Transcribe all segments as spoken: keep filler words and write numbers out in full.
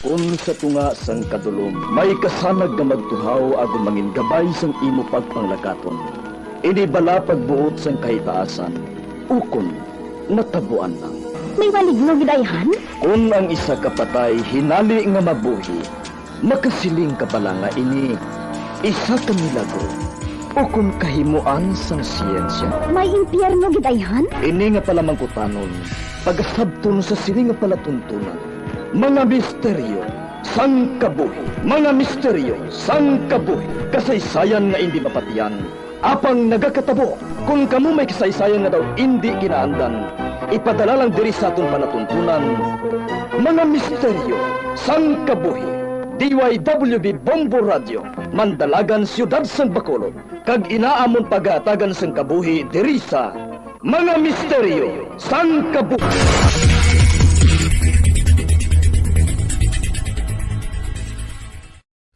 Kon sa tunga sang kadulom may kasanag nga magtuhaw agod mangin gabay sang imo pagpanglakaton, ini bala pagbuot sang kahitaasan, ukon natabuan lang. May maligno gid ayhan? Kon ang isa ka patay hinali nga mabuhi, makasiling ka bala nga ini isa ka milagro ukon kahimoan sang siyensya? May impyerno gid ayhan? Ini nga palamangkutanon, pagasabton sa sini nga palatuntunan. Mga misteryo sang kabuhi. Mga misteryo sang kabuhi. Kasaysayan nga indi mapatian, apang nagakatabo. Kon kamo may kasaysayan nga daw indi kinaandan, ipadala lang diri sa aton palatuntunan. Mga misteryo sang kabuhi. D Y W B Bombo Radio, Mandalagan, Siyudad sang Bacolod, kag ina amon pagahatagan sang kabuhi diri sa Mga Misteryo sang Kabuhi.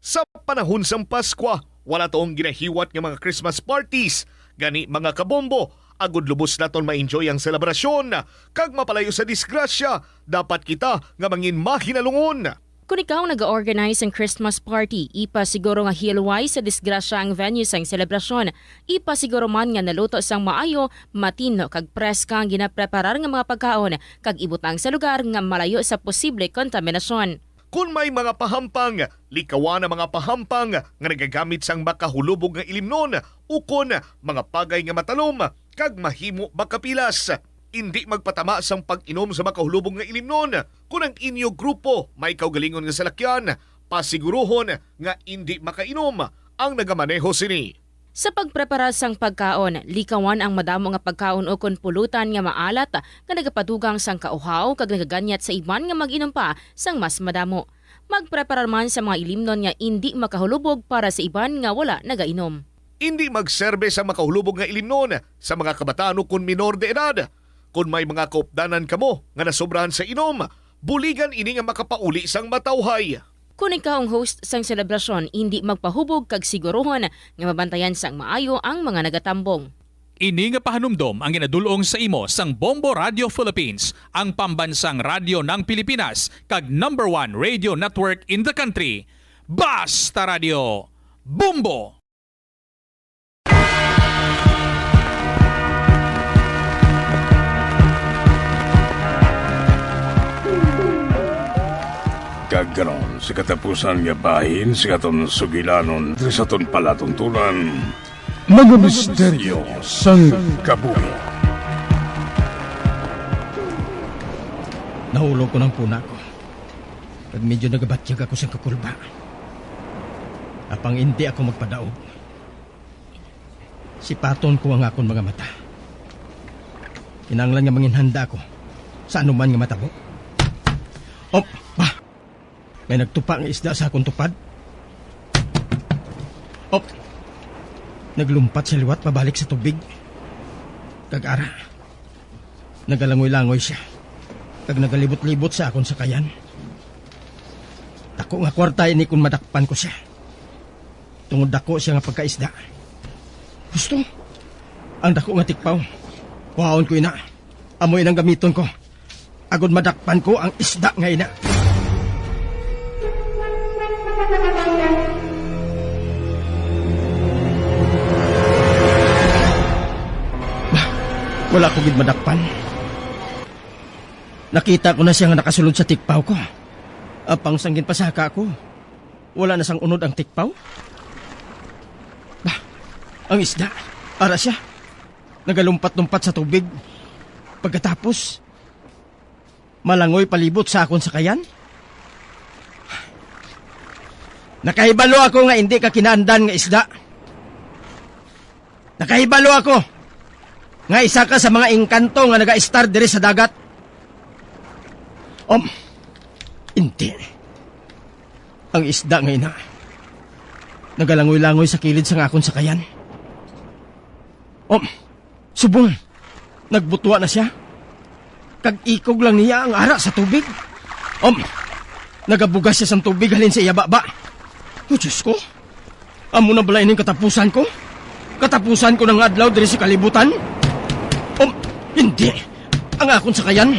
Sa panahon sang Paskwa, wala taong ginahiwat nga mga Christmas parties. Gani, mga kabombo, agud lubos naton ma-enjoy ang selebrasyon kag mapalayo sa disgrasya, dapat kita nga mangin mahinalungon. Kon ikaw ang naga-organize sang Christmas party, ipasiguro nga hilway sa disgrasya ang venue sang selebrasyon. Ipasiguro man nga naluto sang maayo, matino kag preska ang ginapreparar nga mga pagkaon, kag ibutang sa lugar nga malayo sa posible kontaminasyon. Kon may mga pahampang, likawan ang mga pahampang nga nagagamit sang makahulubog nga ilimnon ukon mga pagay nga matalom kag mahimo makapilas. Indi magpatama sang pag-inom sa makahulubog nga ilimnon. Kon ang inyo grupo may kaugalingon nga salakyan, pasiguruhon nga indi makainom ang nagamaneho sini. Sa pagpreparar sang pagkaon, likawan ang madamo nga pagkaon ukon pulutan nga maalat nga nagapadugang sang kauhaw kag nagaganyat sa iban nga mag-inom pa sang mas madamo. Magpreparar man sa mga ilimnon nga indi makahulubog para sa iban nga wala nagainom. Indi magserbe sa makahulubog nga ilimnon sa mga kabataan ukon minor de edad. Kon may mga kaupdanan kamo nga nasobrahan sa inom, buligan ini nga makapauli sang matawhay. Kon ikaw ang host sang selebrasyon, indi magpahubog kag siguruhon nga mabantayan sang maayo ang mga nagatambong. Ini nga pahanumdom ang ginadul-ong sa imo sang Bombo Radio Philippines, ang pambansang radyo ng Pilipinas, kag number one radio network in the country. Basta Radio, Bombo! Kag karon, sa katapusan nga bahin sa aton sugilanon diri sa aton palatuntunan, mga misteryo sang kabuhi. Nahulog ko ng puna ko, kag medyo nagabatyag ako sa kakulba. Apang indi ako magpadaog. Sipaton ko ang akon mga mata. Kinahanglan nga manginhanda ako sa anuman nga matabo. Op! Bah! May nagtupa nga isda sa akon tupad. Op! Naglumpat sa liwat pabalik sa tubig. Kag ara, nagalangoy-langoy sia, kag nagalibot-libot sa akon sakayan. Dako nga kwarta ini kon madakpan ko sia, tungod dako sia nga pagkaisda. Husto, ang dako nga tikpaw, kuhaon ko ina. Amo inang gamiton ko, agod madakpan ko ang isda nga ina. Bah, wala ko gid madakpan. Nakita ko na sia nga nakasulod sa tikpaw ko. Apang sang ginpasaka ko, wala na sang unod ang tikpaw. Bah, ang isda, ara sia, nagalumpat-lumpat sa tubig. Pagkatapos, malangoy palibot sa akon sakayan. Nakahibalo ako nga indi ka kinaandan nga isda. Nakahibalo ako nga isa ka sa mga engkanto nga nagaistar diri sa dagat. Um, indi. Ang isda nga ina, nagalangoy-langoy sa kilid sang akon sakayan. Um, subong, nagbutwa na sia. Kag ikog lang niya ang ara sa tubig. Um, nagabugas sia sang tubig halin sa iya baba. O Diyos ko, amo na bala ining katapusan ko? Katapusan ko na nga adlaw diri sa kalibutan? Um, hindi. Ang akon sakayan,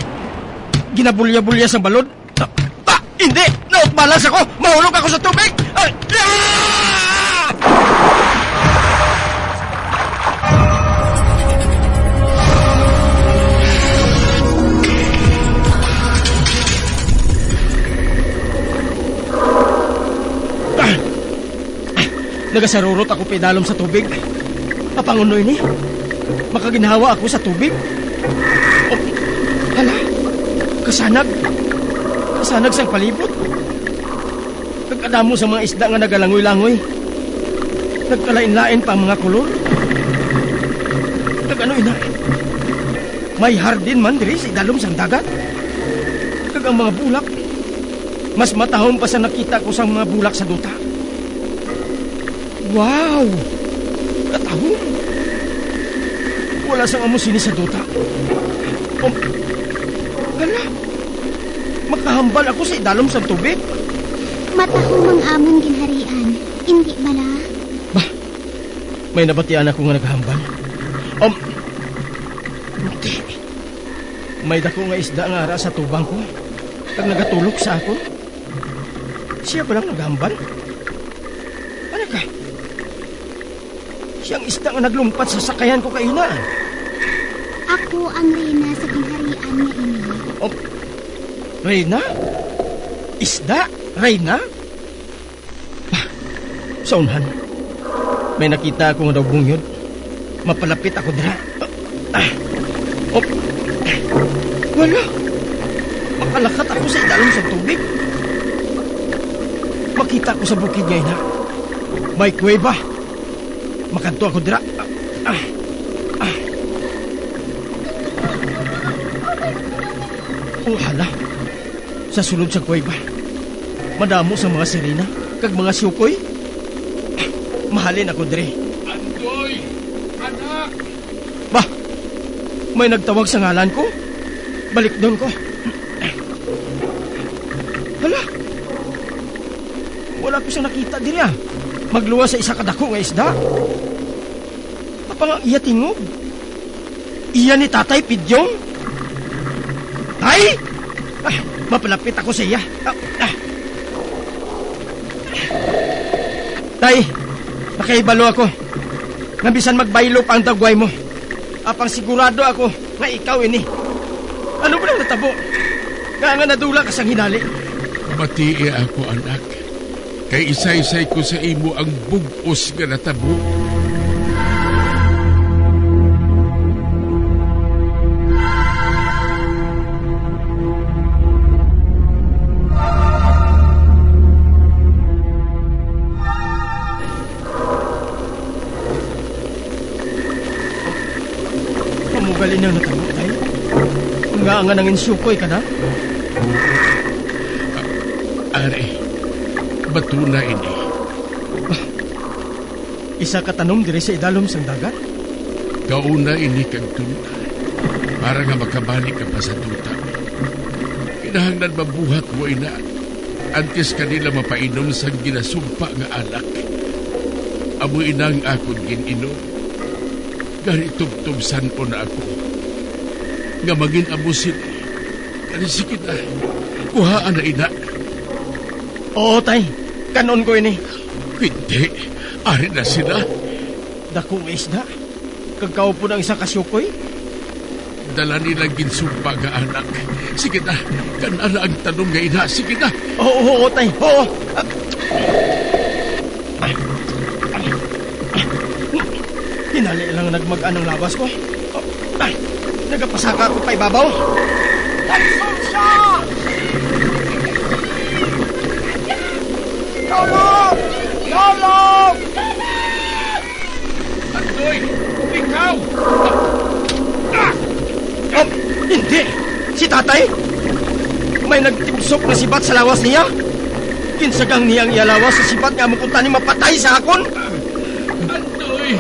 ginabulya-bulya sang balod. Ah, ah, hindi! Naot Balas ako! Mahulog ako sa tubig! Ay! Ah! Ah! Nagasarurot ako paidalom sa tubig. Apang ano ini? Makaginhawa ako sa tubig. Oh, hala, kasanag. Kasanag sang palibot. Nagkadamo sa mga isda nga nagalangoy-langoy. Nagkalain-lain pa ang mga kulor. Nag-ano ina? May hardin man diri sa idalom sang dagat. Kag ang mga bulak, mas matahom pa sa nakita ko sang mga bulak sa duta. Wow! Katahom! Wala sang amo sini sa duta. Um, hala! Makahambal ako sa idalom sang tubig. Matahom ang amon ginharian, indi bala? Bah, may nabatian ako nga nagahambal. Um, hindi. May dako nga isda nga ara sa tubang ko, kag nagatulok sa akon. Siya ba lang naghambal? Ano ka? Siyang isda nga naglumpat sa sakayan ko kaina. Ako ang reyna sa ginharian nga ini. Oh, reyna? Isda? Reyna? Ah, sa unhan. May nakita ako nga daw bungod. Mapalapit ako dira. Ah, oh. Wala. Makalakat ako sa idalom sa tubig. Makita ko sa bukid nga ina. May kuweba. Makadto ako dira. Ah, ah, ah. Oh, hala. Sa sulod sa kuweba, madamo sa mga sirena kag mga siukoy. Mahalin ako diri. Andoy! Anak! Bah! May nagtawag sa ngalan ko. Balikdon ko. Hala! Wala ko siya nakita diri, ah. Magluwas sa isa ka dako nga isda. Apang ang iya tingog, iya ni Tatay Pidyong. Tay! Ah, mapalapit ako sa iya. Ah, ah. Tay, nakahibalo ako nga bisan magbaylo pa ang dagway mo, apang sigurado ako nga ikaw ini. Ano ba nang natabo? Nga nga nadula ka sang hinali? Batii ako, anak. Kay isaysay ko sa imo ang bug-os nga natabo. Amo gali nang natabo, tay? Nga nga nanginsukoy ka na? Ari, batuna ini. Isa ka tanom diri sa idalom sang dagat? Kauna ini kag tuna, para nga makabalik ka pa sa duta. Kinahanglan mabuhat mo ina, antes ka nila mapainom sang ginasumpa nga alak. Amo ina ang akon gin-inom. Gani tubtubsan ko na ako nga mangin-amo sini. Gani sige na, kuhaa na ina. Oo, tay. Kan-on ko ini. Hindi. Ari na sila. Dako nga isda. Kag kaupod ang isa ka siukoy. Dala nila ginsumpa nga anak. Sige na, kan-a na ang tanom nga ina. Sige na. Oo, oo, tay. Oo. Ah. Hinali lang nagmag-an ang lawas ko. Ah, nagapasaka ako pa ibabaw. Nagsunsa! Lolo! Lolo! Andoy! Ikaw! Ah! Ah! Oh, hindi! Si tatay! May nagtibsok na sibat sa lawas niya! Ginsagang niya ang iya lawas sa sibat nga amo kuntani mapatay sa akon! Andoy!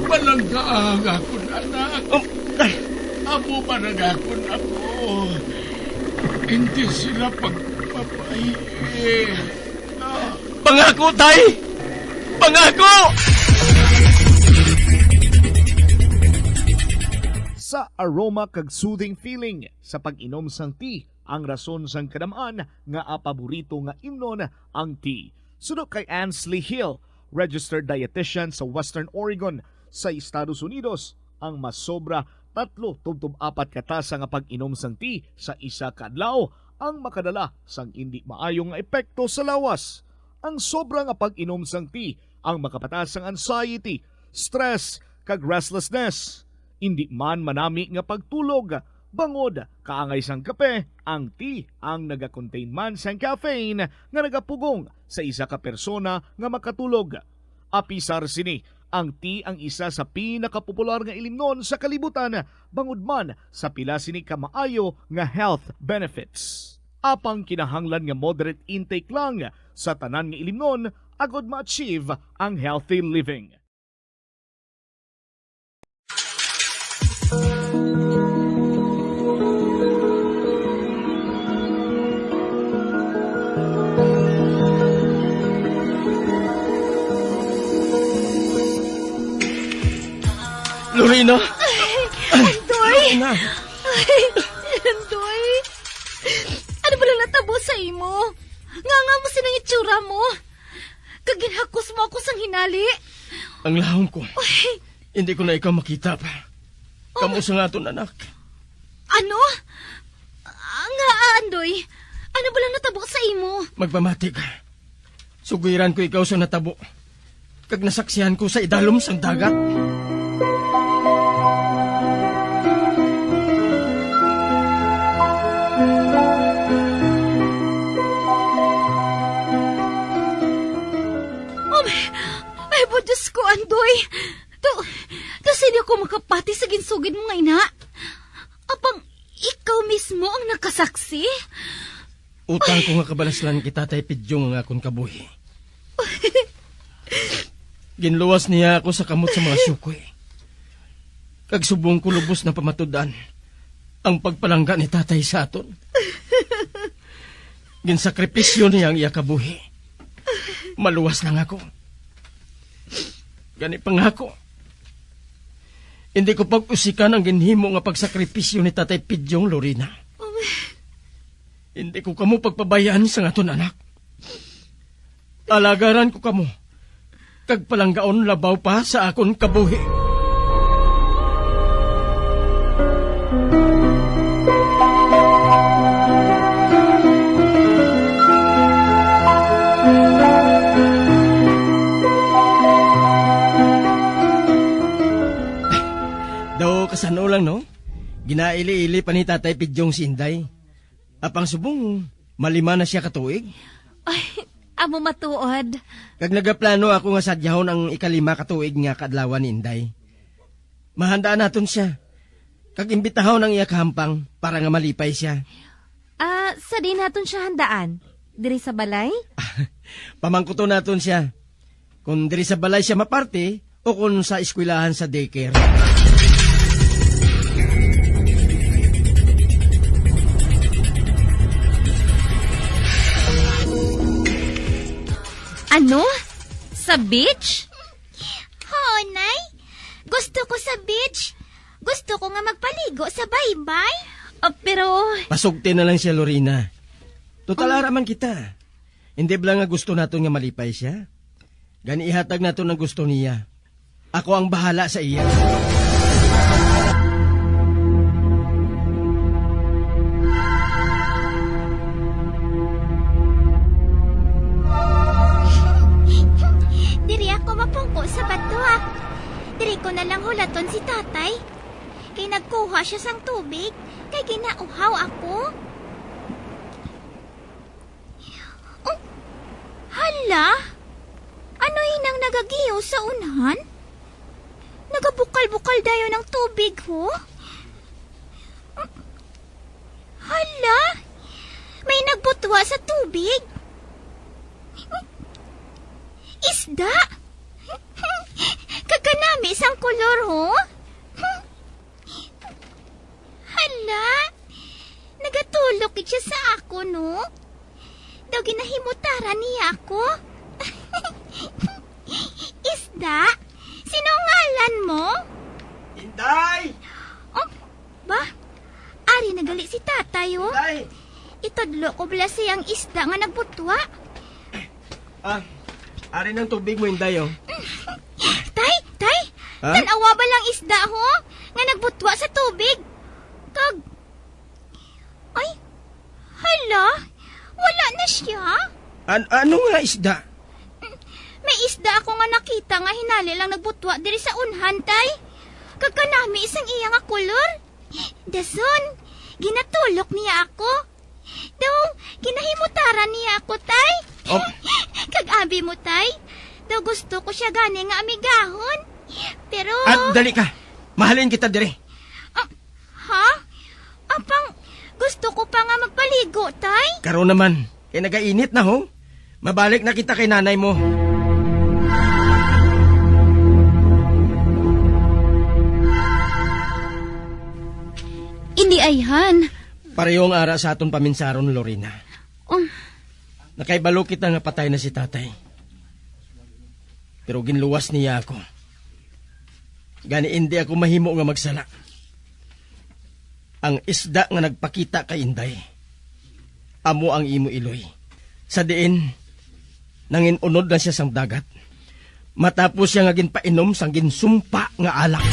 Palangga ang akon anak! Um, ah! Amo man ang akon apo! Hindi sila pagpapaihi! Pangako, tay! Pangako! aroma kag soothing feeling sa pag-inom sang tea ang rason sang kadam-an nga paborito nga imnon ang tea. Suno kay Ansley Hill, registered dietitian sa Western Oregon sa Estados Unidos, ang masobra tatlo tubtob apat ka tasa nga pag-inom sang tea sa isa ka adlaw ang makadala sang indi maayo nga epekto sa lawas. Ang sobra nga pag-inom sang tea ang makapataas sang anxiety, stress, kag restlessness. Indi man manami nga pagtulog, bangod kaangay sang kape, ang tea ang nagakontain man sang caffeine nga nagapugong sa isa ka persona nga makatulog. Apisar sini, ang tea ang isa sa pinakapopular nga ilimnon sa kalibutan, bangod man sa pila sini ka maayo nga health benefits. Apang kinahanglan nga moderate intake lang sa tanan nga ilimnon agod ma-achieve ang healthy living. Lorena! Ay, Andoy! Lorena! Ay, Andoy! Ano ba lang natabo sa imo? Nga nga mo sinang itsura mo? Kag ginhakos mo ako sang hinali. Ang lahom ko. Uy. Hindi ko na ikaw makita pa. Oh. Kamo sa nga aton anak. Ano? Ah, nga, ah, Andoy? Ano ba lang natabo sa imo? Magpamati ka. Sugiran ko ikaw sa natabo. Kag nasaksihan ko sa idalom sang dagat. Oh, my, ay, po, Diyos ko, Andoy. To, to, sino ko makapati sa ginsugid mo nga ina? Apang ikaw mismo ang nakasaksi? Utang ko nga kabalaslan kay Tatay Pidyong ang akon kabuhi. Ginluwas niya ako sa kamot sa mga sukoy. Kag subong ko lubos na pamatud-an ang pagpalangga ni Tatay sa aton. Ginsakripisyo niya ang iya kabuhi. Maluwas lang ako. Gani pangako, hindi ko pag-usikan ang ginhimo nga pagsakripisyo ni Tatay Pidyong, Lorena. Hindi ko kamo pagpabayaan sang aton anak. Alagaran ko kamo, kag palanggaon labaw pa sa akon kabuhi. Daw kasano lang, no? Ginaili-ili pa ni Tatay Pidyong si Inday. Apang subong, malima na siya ka tuig. Ay, amo matuod. Kag nagaplano ako nga sadyahon ang ikalima ka tuig nga kaadlawan ni Inday. Mahandaan naton sia. Kag imbitahon ang iya kahampang para nga malipay sia. Ah, sa diin naton siya handaan? Diri sa balay? Pamangkuton naton sia. Kung diri sa balay siya maparte o kung sa eskwelahan sa daycare. Ano? Sa beach? Oo, Nay. Gusto ko sa beach. Gusto ko nga magpaligo sa baybay. Ah, pero Pasugti na lang siya, Lorena. Total, ara man kita. Hindi bala nga gusto naton nga malipay siya? Gani ihatag naton ang gusto niya. Ako ang bahala sa iya. Diri ako mapungko sa bato, ah. Diri ko na lang hulaton si tatay. Kay nagkuha siya sang tubig, kay ginauhaw ako. Oh, hala? Ano inang nagagiyo sa unhan? Nagabukal-bukal dayon ang tubig, ho? Hala? May nagbutwa sa tubig? Isda? Kaganami sang kolor, ho? Hala, nagatulok gid siya sa akon, no? Daw ginahimutaran niya ako. Isda, sino ngalan mo? Inday! Oh, Ari na gali si tatay, oh. Tay! Itudlo ko bala siyang isda nga nagbutwa. Ah, ari ng tubig mo, Inday, oh. Tay, tay! Ha? Tan-awa ba lang isda, ho? Nga nagbutwa sa tubig? Kag, ay, hala, wala na siya. An-, ano nga isda? May isda ako nga nakita nga hinali lang nagbutwa diri sa unhan, tay. Kag kanami sang iya nga kulor. Dason, ginatulok niya ako. Daw, ginahimutaran niya ako, tay. Oh. Kag abi mo, tay, daw gusto ko siya gani nga amigahon. Pero At dali ka. Mahalin kita dire. Ah, ha? Apang, gusto ko pa nga magpaligo, tay. Karon naman, kay nagainit na, ho. Mabalik na kita kay nanay mo. Hindi, ayhan. Pareho nga ara sa aton paminsaron, Lorena. Um. Nakaibalo kita nga patay na si tatay. Pero ginluwas niya ako. Gani, indi ako mahimo nga magsala. Ang isda nga nagpakita kay Inday, amo ang imo iloy. Sa diin, nangin-unod na siya sang dagat, matapos siya nga ginpainom sang ginsumpa nga alak.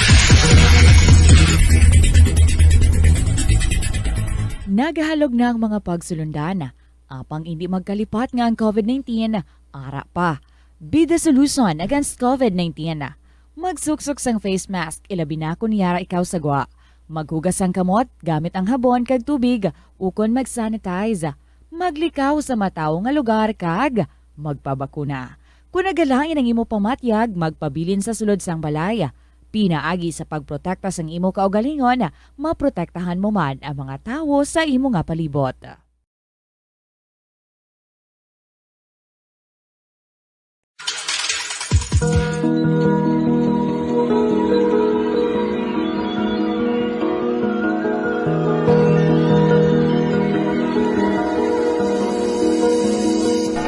Nagahalog na ang mga pagsulundan. Apang indi magkalipat nga ang covid nineteen ara pa. Be the solution against covid nineteen. Magsuksok sang face mask, ilabi na kon yara ikaw sa gwa. Maghugas sang kamot gamit ang habon kag tubig, ukon mag-sanitize. Maglikaw sa matawo nga lugar kag magpabakuna. Kon nagalain ang imo pamatyag, magpabilin sa sulod sang balay. Pinaagi sa pagprotekta sang imo kaugalingon, maprotektahan mo man ang mga tawo sa imo nga palibot.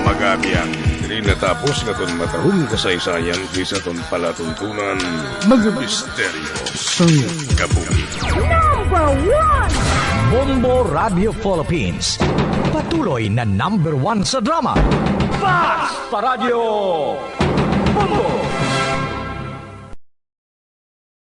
Magabiang diri natapos nga aton matahong kasaysayan, sa aton palatuntunan, mga misteryo sang kabuhi. Number one! Bombo Radio Philippines, patuloy na number one sa drama. Basta Radio Bombo!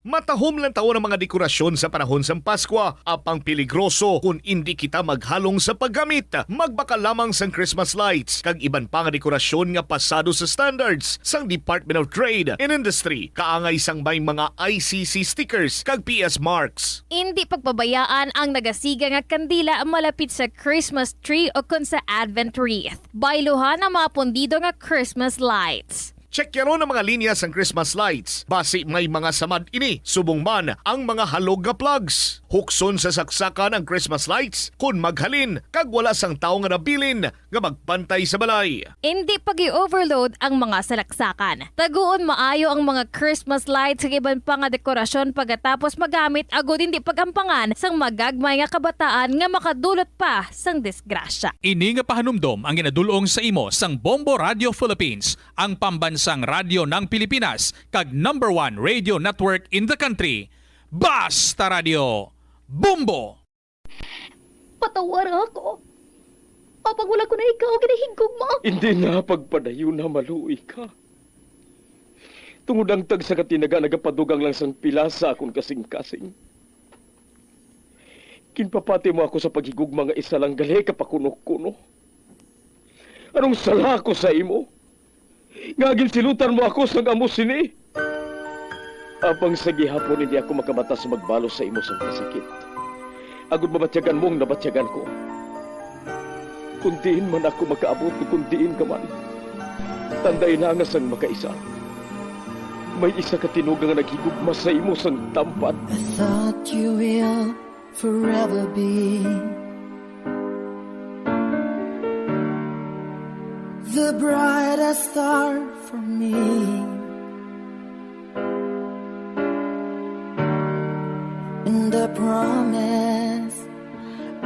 Matahom lang taon ang mga dekorasyon sa panahon sang Paskwa, apang peligroso kon indi kita maghalong sa paggamit. Magbakal lamang sang Christmas lights kag iban pa nga dekorasyon nga pasado sa standards sang Department of Trade and Industry, kaangay sang may mga I C C stickers kag P S marks. Indi pagpabayaan ang nagasiga nga kandila malapit sa Christmas tree o kon sa Advent wreath. Bayluhan ang mga pundido nga Christmas lights. Checkyaron ang mga linya sang Christmas lights. Basi may mga samad ini, subong man ang mga halog nga plugs. Hukson sa saksakan ang Christmas lights kon maghalin kag wala sang tawo nga nabilin nga magpantay sa balay. Indi pag-i-overload ang mga salaksakan. Taguon maayo ang mga Christmas lights kag iban pa nga dekorasyon pagkatapos magamit, agod indi pag-ampangan sang magagmay nga kabataan nga makadulot pa sang disgrasya. Ini nga pahanumdom ang ginadul-ong sa imo sang Bombo Radio Philippines, ang pambansang radyo ng Pilipinas, kag number one radio network in the country. Basta Radio, Bombo! Patawara ako. Apang wala ko na ikaw ginahigugma. Hindi na pagpadayon na maluoy ka. Tungod ang tagsa ka tinaga nagapadugang lang sang pila sa akon kasing-kasing. Ginpapati mo ako sa paghigugma nga isa lang gali ka pakuno-kuno. Anong sala ko sa imo? Nga ginsilutan mo ako sang amo sini? Apang sa gihapon hindi ako makabatas magbalos sa imo sang kasakit. Agod mabatyagan mo ang nabatyagan ko. Kung diin man ako makaabot o kung diin ka man, tandai na nga sang makaisa, may isa ka tinuga nga naghigugma sa imo sang tampad. I thought you will forever be the brightest star for me. And I promise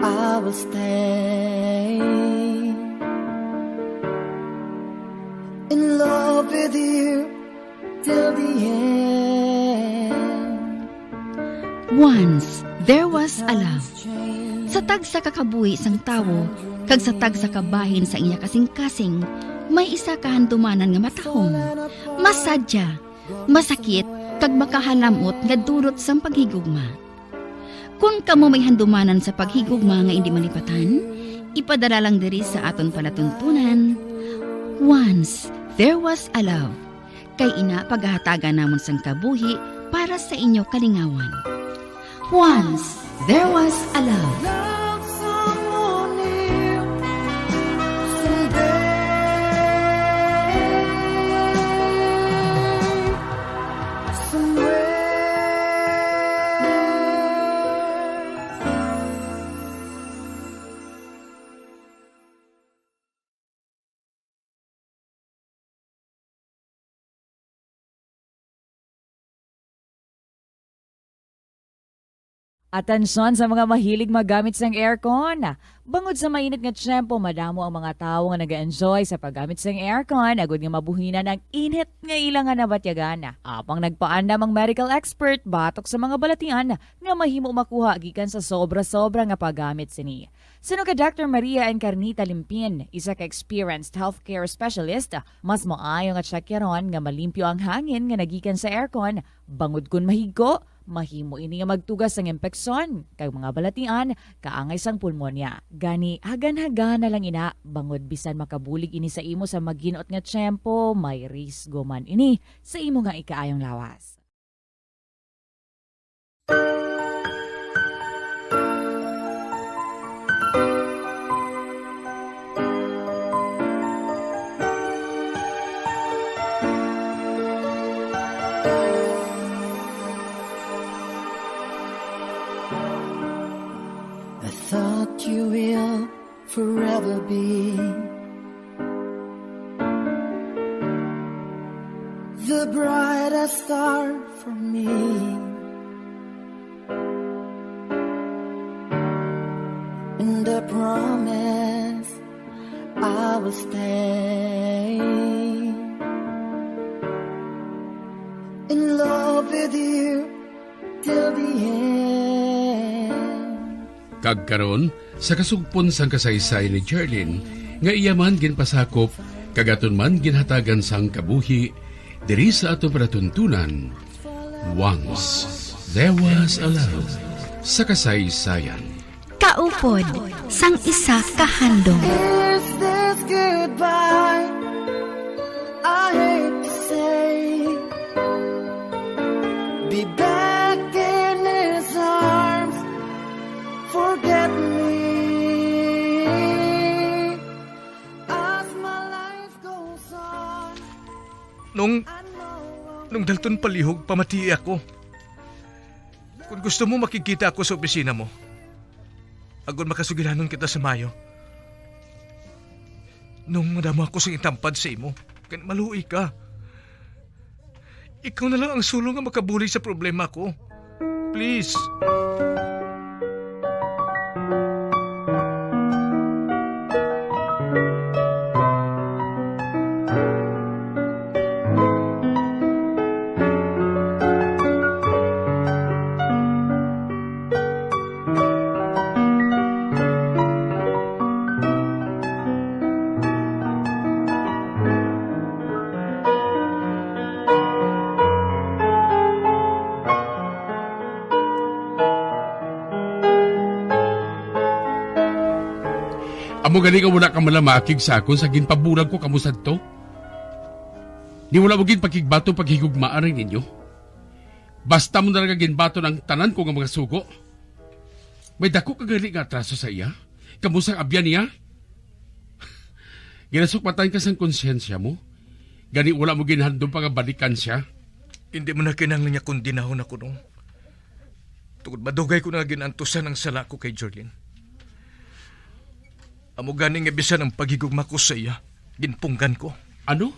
I will stay in love with you till the end. Once there was a love. Sa tagsa ka kabuhi sang tawo kag sa tagsa ka bahin sang iya kasingkasing, may isa ka handumanan nga matahom, masadya, masakit, kag makahalam-ot nga dulot sang paghigugma. Kon kamo may handumanan sa paghigugma nga indi malipatan, ipadala lang diri sa aton palatuntunan, Once There Was a Love, kay ina pagahatagan namon sang kabuhi para sa inyo kalingawan. Once There Was a Love. Love someone new someday, somewhere. Atensyon sa mga mahilig maggamit sang aircon. Bangod sa mainit nga tiyempo, madamo ang mga tawo nga nag-enjoy sa paggamit sang aircon, agud nga mabuhinan ang init nga ila nga nabatyagan. Apang nagpaandam ang medical expert batok sa mga balatian nga mahimo makuha gikan sa sobra-sobra nga paggamit sini. Suno kay Doctor Maria Encarnita Limpin, isa ka experienced healthcare specialist, mas maayo nga tsakyaron nga malimpyo ang hangin nga nagikan sa aircon, bangod kon mahigko, mahimo ini nga magtuga sang impeksyon kag mga balatian, kaangay sang pulmonya. Gani, hagan-hagan na lang ina, bangod bisan makabulig ini sa imo sa maginot nga tiyempo, may risgo man ini sa imo nga ikaayong lawas. I thought you will forever be the brightest star for me. And I promise I will stay in love with you till the end. Kag karon, sa kasugpon sang kasaysayan ni Jerlyn, nga iya man ginpasakop kag aton man ginhatagan sang kabuhi, diri sa aton palatuntunan, Once There Was a Love sa Kasaysayan. Kaupod sang isa ka handom. Is this goodbye? I hate to say, be back in his arms. Forget me as my life goes on. Nung, nung dalton palihog, pamatii ako. Kung gusto mo, makigkita ako sa opisina mo. Agod makasugilanon kita sa mayo. Nung madamo ako sing itampad sa imo, kay maluoy ka. Ikaw na lang ang sulong nga makabulig sa problema ko. Please. Amo gani nga wala ka man lang maakig sa akon sa ginpabulag ko kamo sadto. Ni wala mo gid pakigbaton paghigugmaan ang ninyo. Basta mo na lang nga ginbaton ang tanan ko nga mga sugo. May dako ka gali nga atraso sa iya? Kamo sang abyan niya? Ginasukmatan ka sang konsyensya mo? Gani wala mo ginhandom pa nga balikan siya? Hindi mo na kinahanglan niya kondinahon ako, Nong. Tungod madugay ko na nga gin-antusan ang sala ko kay Jorlin. Amo gani nga bisan ang paghigugma ko sa iya, ginpunggan ko. Ano?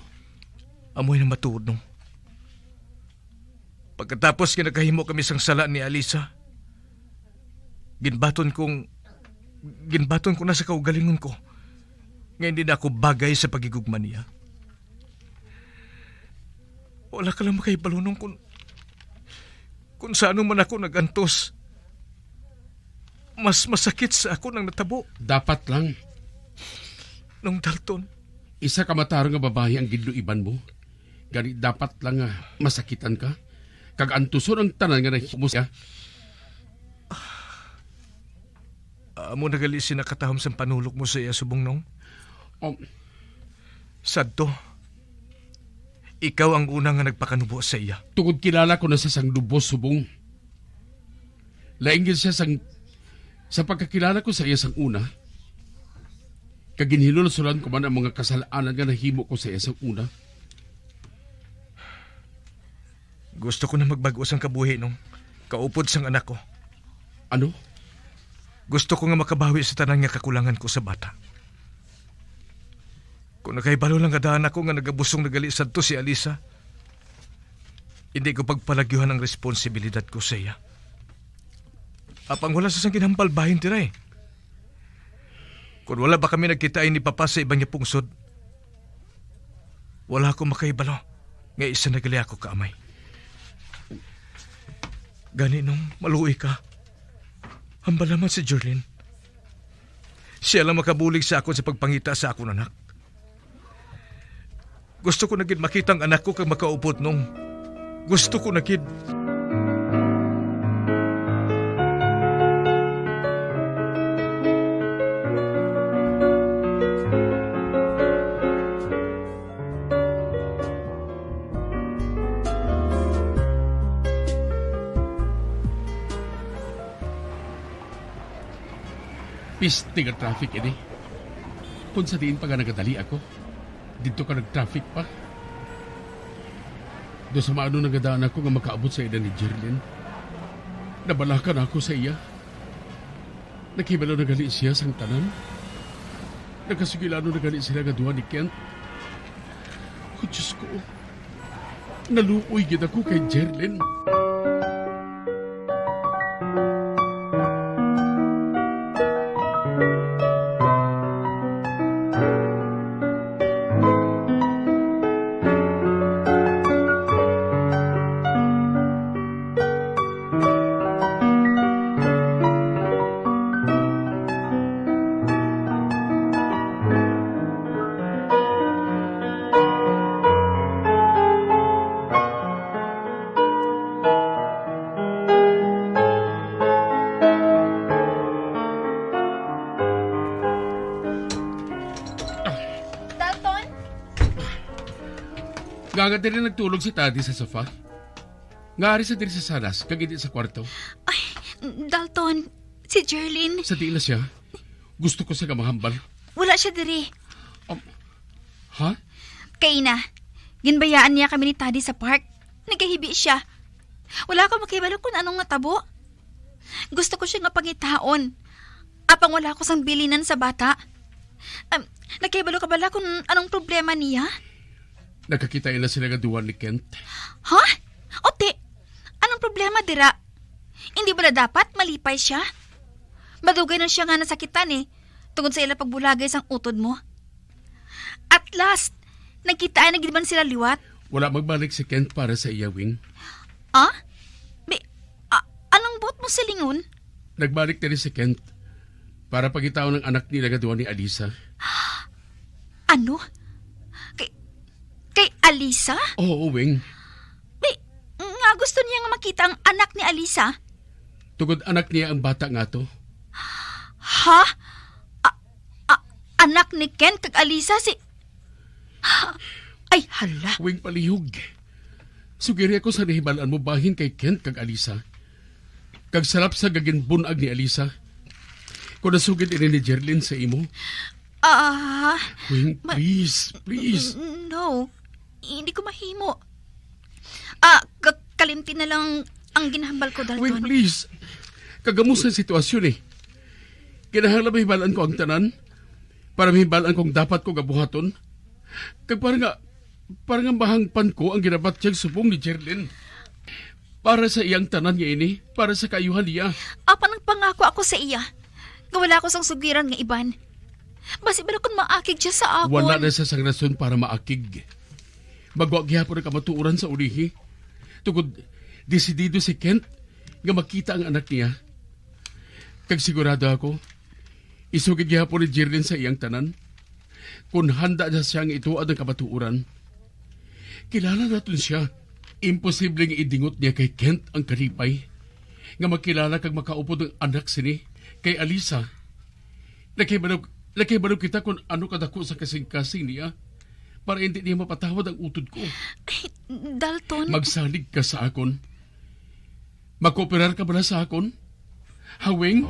Amoy na matuod, Nong. Pagkatapos nga nakahimo kami sang sala ni Alisa, ginbaton kong, ginbaton ko na sa kaugalingon ko nga hindi na ako bagay sa paghigugma niya. Wala ka lang makahibalo, Nong, kung, kung sa ano man ako nag-antos. Mas masakit sa akon ang natabo. Dapat lang. Nong Dalton. Isa ka matarong nga babayi ang ginluiban mo. Gani dapat lang nga masakitan ka. Kag antuson ang tanan nga nahimo siya. Amo na gali sina katahom sang panulok mo sa iya subong, Nong? Um, Sadto, ikaw ang una nga nagpakanubo sa iya. Tungod kilala ko na siya sang lubos subong. Lain gid siya sang, sa pagkakilala ko sa iya sang una. Kag ginhinulsulan ko man ang mga kasal-anan nga nahimo ko sa iya sang una. Gusto ko na magbag-o sang kabuhi, Nong, kaupod sang anak ko. Ano? Gusto ko nga makabawi sa tanan nga kakulangan ko sa bata. Kung nakahibalo lang nga daan ako nga nagabusong na gali sadto si Alisa, hindi ko pagpalagyuhan ang responsibilidad ko sa iya. Apang wala sa sang ginhambal bahin dira, eh. Kung wala ba kami nagkita ni Papa sa iban nga pungsod, wala ako makahibalo nga isa na gali ako ka amay. Gani, Nong, maluoy ka, hambala man si Jerlyn. Siya lang makabulig sa akon sa pagpangita sa akon anak. Gusto ko na gid makita ang anak ko kag makaupod, Nong. Gusto ko na gid. Piste nga traffic ini. Kung sa diin pa nga nagadali ako, didto ka nag-traffic pa. Daw sa maano nagadaan ako nga makaabot sa ila ni Jerlyn. Nabalaka na ako sa iya. Nakahibalo na gali siya sang tanan. Nagkasugilanon na gali sila nga duha ni Kent. Oh, Diyos ko. Naluoy gid ako kay Jerlyn. Dalton? Nga nga diri nagtulog si Tadi sa sofa? Nga ari sa diri sa salas, kag hindi sa kwarto? Ay, Dalton, si Jerlyn. Sa diin na siya? Gusto ko siya nga mahambal. Wala siya diri. Um, ha? Kaina, ginbayaan niya kami ni Tadi sa park. Nagahibi siya. Wala ako makahibalo kung anong natabo. Gusto ko siya nga pangitaon. Apang wala ako sang bilinan sa bata. Um, nakahibalo ka bala kung anong problema niya? Nagkakita ila sila nga duwa ni Kent. Ha? Ote, anong problema dira? Hindi bala dapat malipay siya? Madugay na siya nga nasakitan eh, tungod sa ila pagbulagay sang utod mo. At last, nagkita na gid man sila liwat. Wala magbalik si Kent para sa iya, Wing. Ah? Bi-, a-, anong buot mo silingon? Nagbalik diri si Kent para pangitaon ang anak nila nga duwa ni Alisa. Ano? Kay, kay Alisa? Oo, Wing. Bi-, nga gusto niya nga makita ang anak ni Alisa? Tungod anak niya ang bata nga to. Ha? A-, a-, anak ni Ken kag Alisa si... Ay, hala. Wing, palihog. Sugiri ako sa nahibal-an mo bahin kay Kent kag Alisa. Kag sarap sa gaginbun-ag ni Alisa. Kung nasugid ini ni Jerlyn sa imo. Ah, Wing, ma-, please, please. N-, no. Hindi ko mahimo. Ah, ka-, kalimti na lang ang ginahambal ko, Dalton. Wing, please. Kagamos ang sitwasyon eh. Kinahanglan mahibalaan ko ang tanan para mahibalaan kong dapat ko gabuhaton. Kag para nga, para nga mahangpan ko ang ginabatyag subong ni Jerlyn. Para sa iyang tanan nga ini, para sa kaayuhan niya. Apan nagpangako ako sa iya nga wala ko sang sugiran nga iban. Basi bala kun maakig siya sa akon. Wala na siya sang rason para maakig. Magwa gihapon ang kamatuoran sa ulihi. Tungod desidido si Kent nga makita ang anak niya. Kag sigurado ako, isugid gihapon ni Jerlyn sa iyang tanan, kon handa na siya nga ituo ang kamatuoran. Kilala naton sia. Imposible nga idingot niya kay Kent ang kalipay nga makilala kag makaupod ang anak sini kay Alisa. Nakahibalo, nakahibalo kita kon ano kadako sa kasing-kasing niya para hindi niya mapatawad ang utod ko. Ay, Dalton. Magsalig ka sa akon. Makooperar ka bala sa akon? Hawing?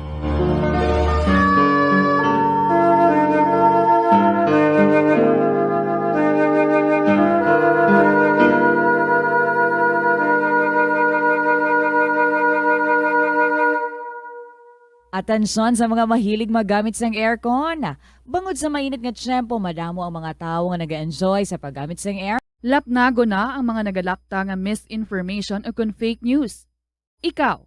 Atensyon sa mga mahilig magamit sang aircon. Bangod sa mainit nga tiyempo, madamo ang mga tawo nga nag-enjoy sa paggamit sang air. Lapnagon na ang mga nagalakta nga misinformation o kon fake news. Ikaw,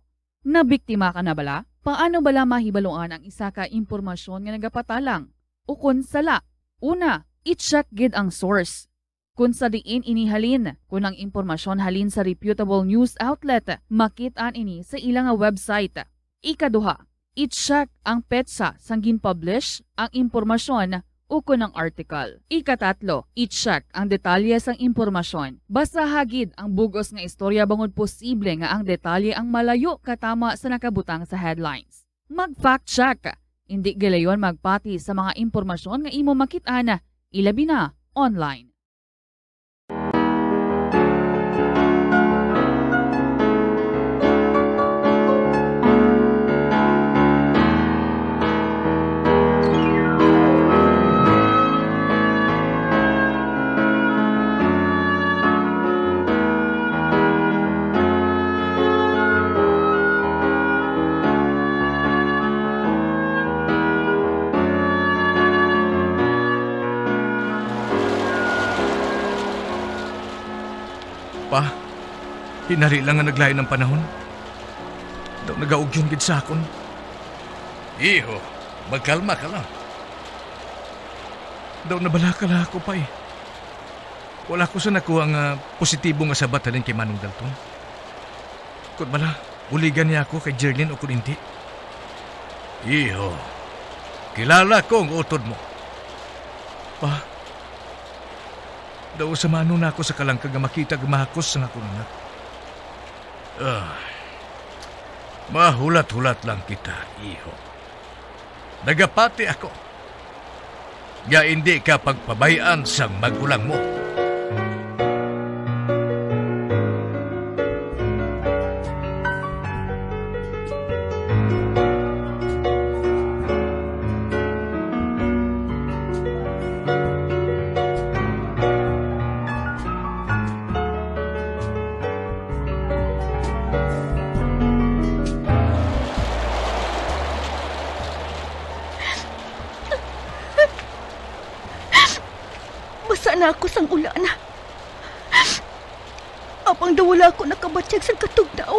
nabiktima ka na bala? Paano bala mahibaluan ang isa ka impormasyon nga nagapatalang o kon sala? Una, i-check gid ang source. Kung sa diin ini halin, kung ang impormasyon halin sa reputable news outlet, makit-an ini sa ila nga website. Ikaduha, i-check ang petsa sang gin-publish ang impormasyon ukon ang article. Ikatatlo, i-check ang detalye sang impormasyon. Basaha gid ang bug-os nga istorya bangod posible nga ang detalye ang malayo katama sa nakabutang sa headlines. Mag-fact check. Indi gilayon magpati sa mga impormasyon nga imo makit-an, ilabi na online. Pa, hinari lang nga naglain ang panahon. Daw nagaugyon gid sa akon. Iho, magkalma ka lang. Daw nabalaka lang ako, Pa, eh. Wala ko sa nakuha nga positibo nga sabat halin kay Manong Dalton. Kon bala, buligan niya ako kay Jerlyn o kon indi. Iho, kilala ko ang utod mo. Pa, daw sa mano na ako sa kalangkag nga makita gumahakos ang akong anak. Ah, mahulat-hulat lang kita, iho. Nagapati ako nga indi ka pagpabay-an sang magulang mo. Basa na ako sang ulan. Apang daw wala ako nakabatyag sang katugdaw.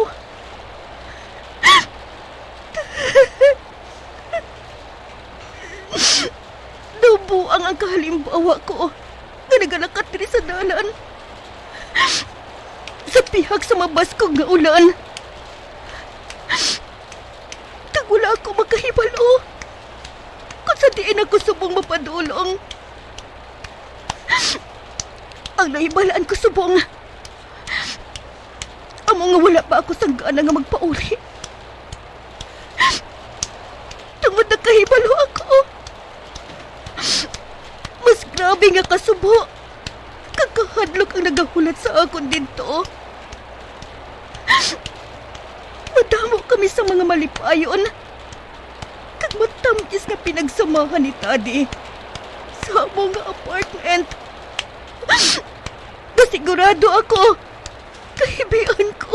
Daw buang ang kahalimbawa ko nga nagalakat diri sa dalan sa pihak sa mabaskog nga ulan. Kag wala ako makahibalo kung sa diin ako subong mapadulong. Ang nahibalaan ko subong amo nga wala pa ako sang gana nga magpauli. Tungod nakahibalo ako, mas grabe nga kasubo kag kahadlok ang nagahulat sa akon didto. Madamo kami sa mga malipayon kag matam-is nga pinagsamahan ni Tadi sa among apartment. Nasigurado ako, kahibian ko.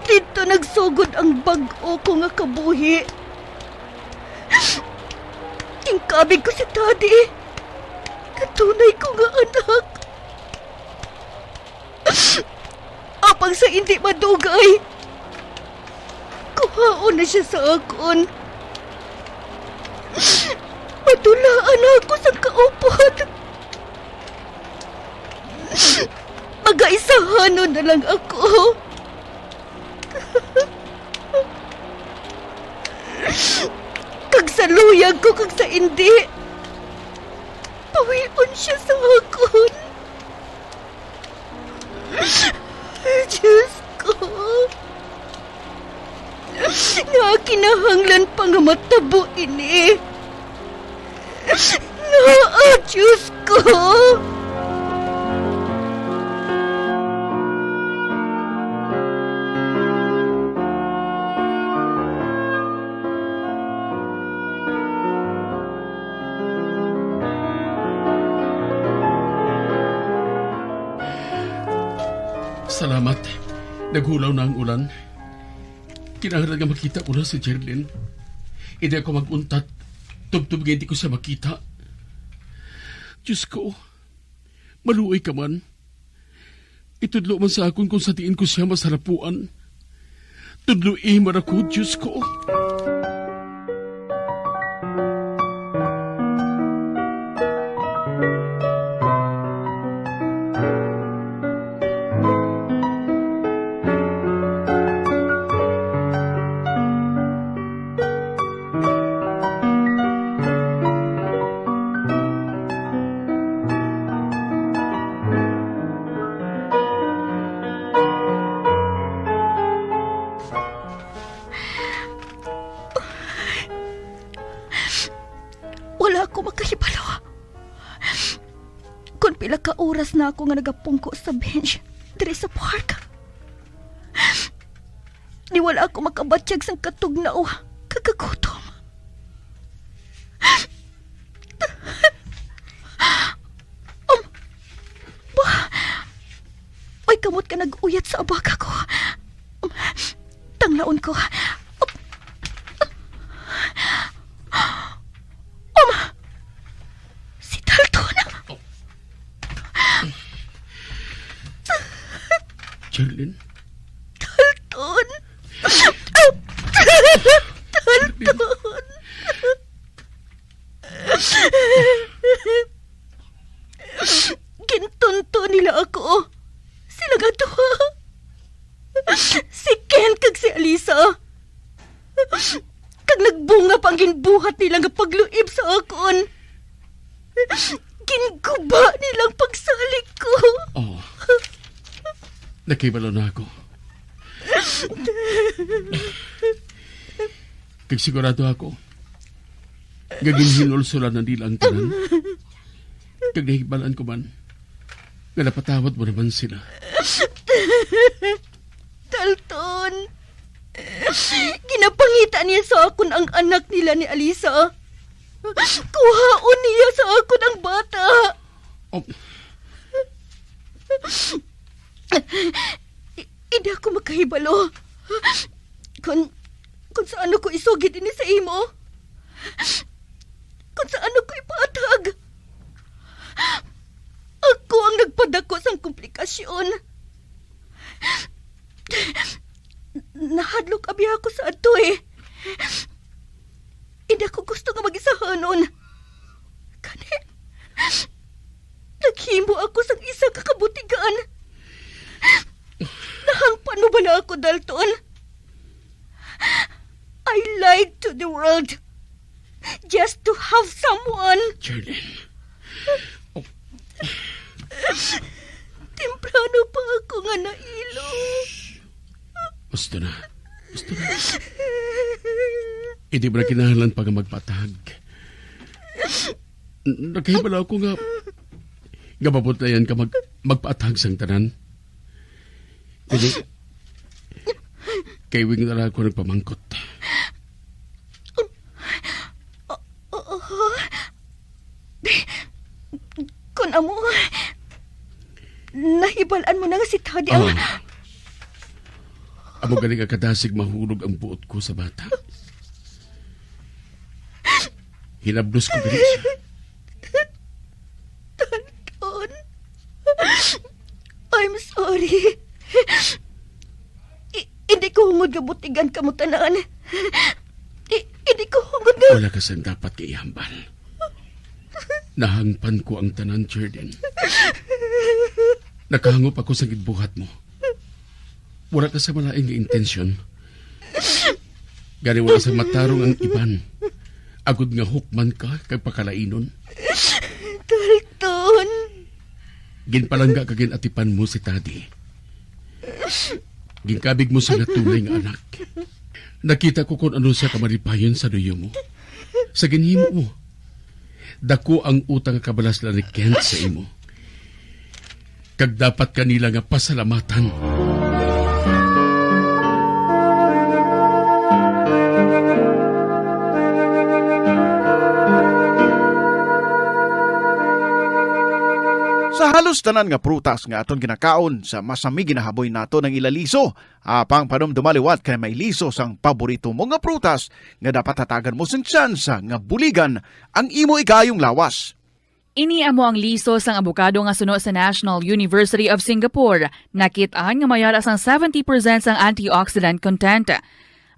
Didto nagsugod ang bag-o ko nga kabuhi. Ginkabig ko si Tadi, nga tunay ko nga anak. Apang sa indi madugay, kuhaon na sia sa akon. Madulaan ako sa kaupod. Magaisahanon na lang ako. Kag sa luyag ko kag sa indi, pawion siya sa akon. Diyos ko, nga kinahanglan pa nga matabo ini. Ngaa, Diyos ko? Salamat. Naghulaw na ang ulan. Kinahanglan nga makita ko na si Jerlyn. Hindi ako mag-untat tubtob nga hindi ko siya makita. Diyos ko, maluoy ka man. Itudlo man sa akon kung sa diin ko siya masarapuan. Tudloi man ako, Diyos ko. Wala ako makahibalo kon pila ka oras na ako nga nagapungko sa bench diri sa park. Ni wala ako makabatyag sang katugnaw kag kagutom. Um, ba, may kamot ka nag-uyat sa abaga ko. Um, tanglaon ko. Um, si Dalton. Jerlyn? Dalton! Dalton! Gintunto nila ako. Sila nga duha. Si Ken kag si Alisa. Kag nagbunga pa ang ginbuhat nila nga pagluib sa akon. Ginguba nila ang pagsalig ko. Oh. Nakibalo na ako. Kag sigurado ako nga ginhinulsolan na nila ang tanan. Kag nahibalaan ko man nga napatawad mo naman sila. Dalton, ginapangita niya sa akon ang anak nila ni Alisa. Kuhaon niya sa akon ang bata. Oh. I-, hindi ako makahibalo kung, kung sa ano ko isugid ini sa imo. Kung sa ano ko ipatag. Ako ang nagpadako sang komplikasyon. Nahadlok abi ako sa adto, eh. Hindi ako gusto nga mag-isahanon. Gani, naghimo ako sang isa ka kabutigan. Nahangpan mo bala ako, Dalton? I lied to the world just to have someone. Jerlyn. Oh. Temprano pa ako nga nailo. Basta na. Basta na. Hindi mo na kinahanglan pa nga magpatag. Nakahibalo ako nga, nga mabudlayan ka mag-, magpatag sang tanan. Kay, kay wing na lang ako nagpamangkot. Oo. Kun amo, nahibal-an mo na nga si Tadi ang Ah. Amo gani nga kadasig mahulog ang buot ko sa bata. Hinablos ko gani siya. Dalton, I'm sorry. I-, hindi ko hungod nga butigan kamo tanan. I-, hindi ko hungod nga Wala ka sang dapat nga ihambal. Nahangpan ko ang tanan, Jordan. Nakahangop ako sa ginbuhat mo. Wala ka sa malain nga intensyon. Gani wala sa matarong ang iban. Agod nga hukman ka kag pakalainon. Dalton! Ginpalangga kag gin-atipan mo si Tadi. Ginkabig mo sila tunay nga anak. Nakita ko kon ano siya kamalipayon sa luyo mo. Sa ginhimo mo, dako ang utang nga kabalaslan ni Kent sa imo. Kag dapat ka nila nga pasalamatan. Sa halos tanan nga prutas nga aton ginakaon, sa masami ginahaboy naton ang ila liso. Apang panumduma liwat kay may liso sang paborito mo nga prutas nga dapat hatagan mo sing tsansa nga buligan ang imo ikaayong lawas. Ini amo ang liso sang abokado nga suno sa National University of Singapore. Nakit-an nga may ara sang seventy percent sang antioxidant content.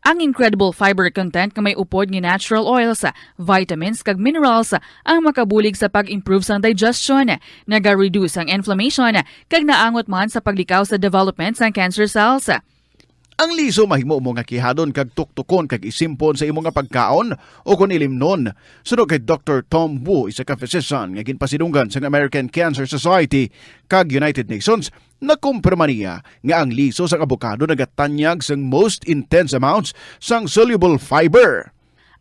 Ang incredible fiber content nga may upod nga natural oils, vitamins, kag minerals ang makabulig sa pag-improve sang digestion, naga-reduce ang inflammation, kag naangot man sa paglikaw sa development sang cancer cells. Ang liso mahimo mo nga kihadon kag tuktukon kag isimpon sa imo nga pagkaon o kon ilimnon. Suno kay Doktor Tom Wu, isa ka physician nga ginpasidunggan sang American Cancer Society kag United Nations, nakumpirma niya nga ang liso sang abokado nagatanyag sang most intense amounts sang soluble fiber.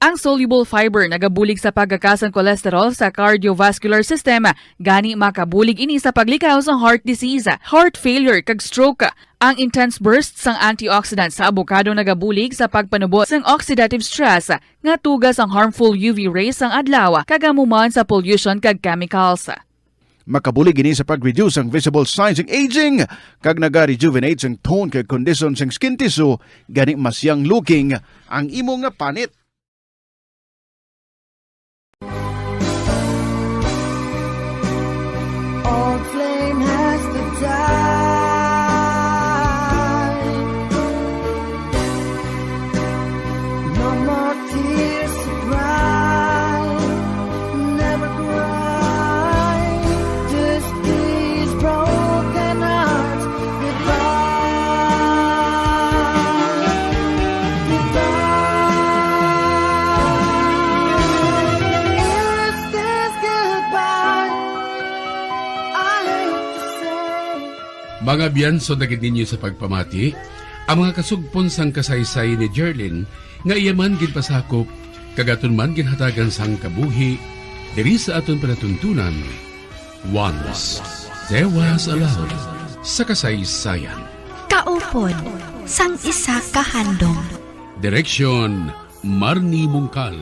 Ang soluble fiber nagabulig sa pagkakas sang cholesterol sa cardiovascular system, gani makabulig ini sa paglikaw sa heart disease, heart failure, kag stroke. Ang intense burst sang antioxidant sa abokado nagabulig sa pagpanubo sang oxidative stress nga tuga sang harmful U V rays sang adlaw, kag amo man sa pollution kag chemicals. Makabulig ini sa pag-reduce ang visible signs sang aging, kag naga-rejuvenate sang tone kag condition sang skin tissue, gani mas young looking ang imo nga panit. Old flame has to die. No more tears to cry. Never cry. This is broken heart. Goodbye. Goodbye. Is this goodbye? I hate to say. Mga biyan, sundagid ninyo sa pagpamati ang mga kasugpon sang kasaysayan ni Jerlyn nga iya man ginpasakop kag aton man ginhatagan sang kabuhi diri sa aton palatuntunan, Once There Was a Love sa Kasaysayan. Kaupod sang isa ka handom. Direksyon, Marnie Mungkal.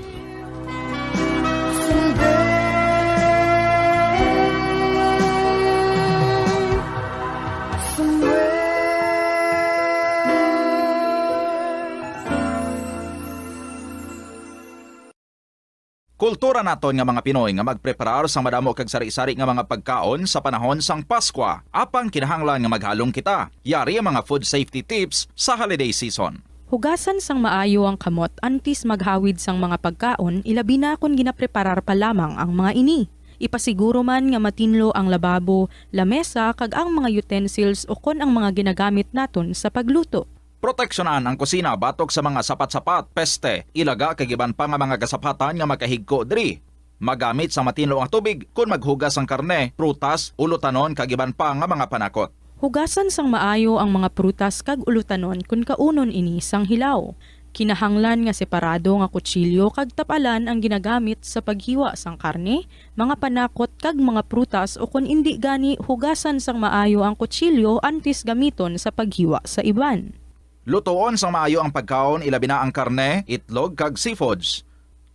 Kultura naton nga mga Pinoy nga magpreparar sang madamo kag sari-sari nga mga pagkaon sa panahon sang Paskwa. Apang kinahanglan nga maghalong kita. Yari ang mga food safety tips sa holiday season. Hugasan sang maayo ang kamot antes maghawid sang mga pagkaon, ilabi na kon ginapreparar pa lamang ang mga ini. Ipasiguro man nga matinlo ang lababo, lamesa, kag ang mga utensils ukon ang mga ginagamit naton sa pagluto. Proteksyonan ang kusina batok sa mga sapat-sapat, peste, ilaga, kag iban pa nga mga kasapatan nga makahigko diri. Magamit sang matinlo nga tubig kon maghugas sang karne, prutas, ulutanon, kag iban pa nga mga panakot. Hugasan sang maayo ang mga prutas kag ulutanon kon kaunon ini sang hilaw. Kinahanglan nga separado nga kutsilyo kag tap-alan ang ginagamit sa paghiwa sang karne, mga panakot, kag mga prutas, ukon indi gani, hugasan sang maayo ang kutsilyo antes gamiton sa paghiwa sa iban. Lutoon sang maayo ang pagkaon, ilabi na ang karne, itlog, kag seafoods.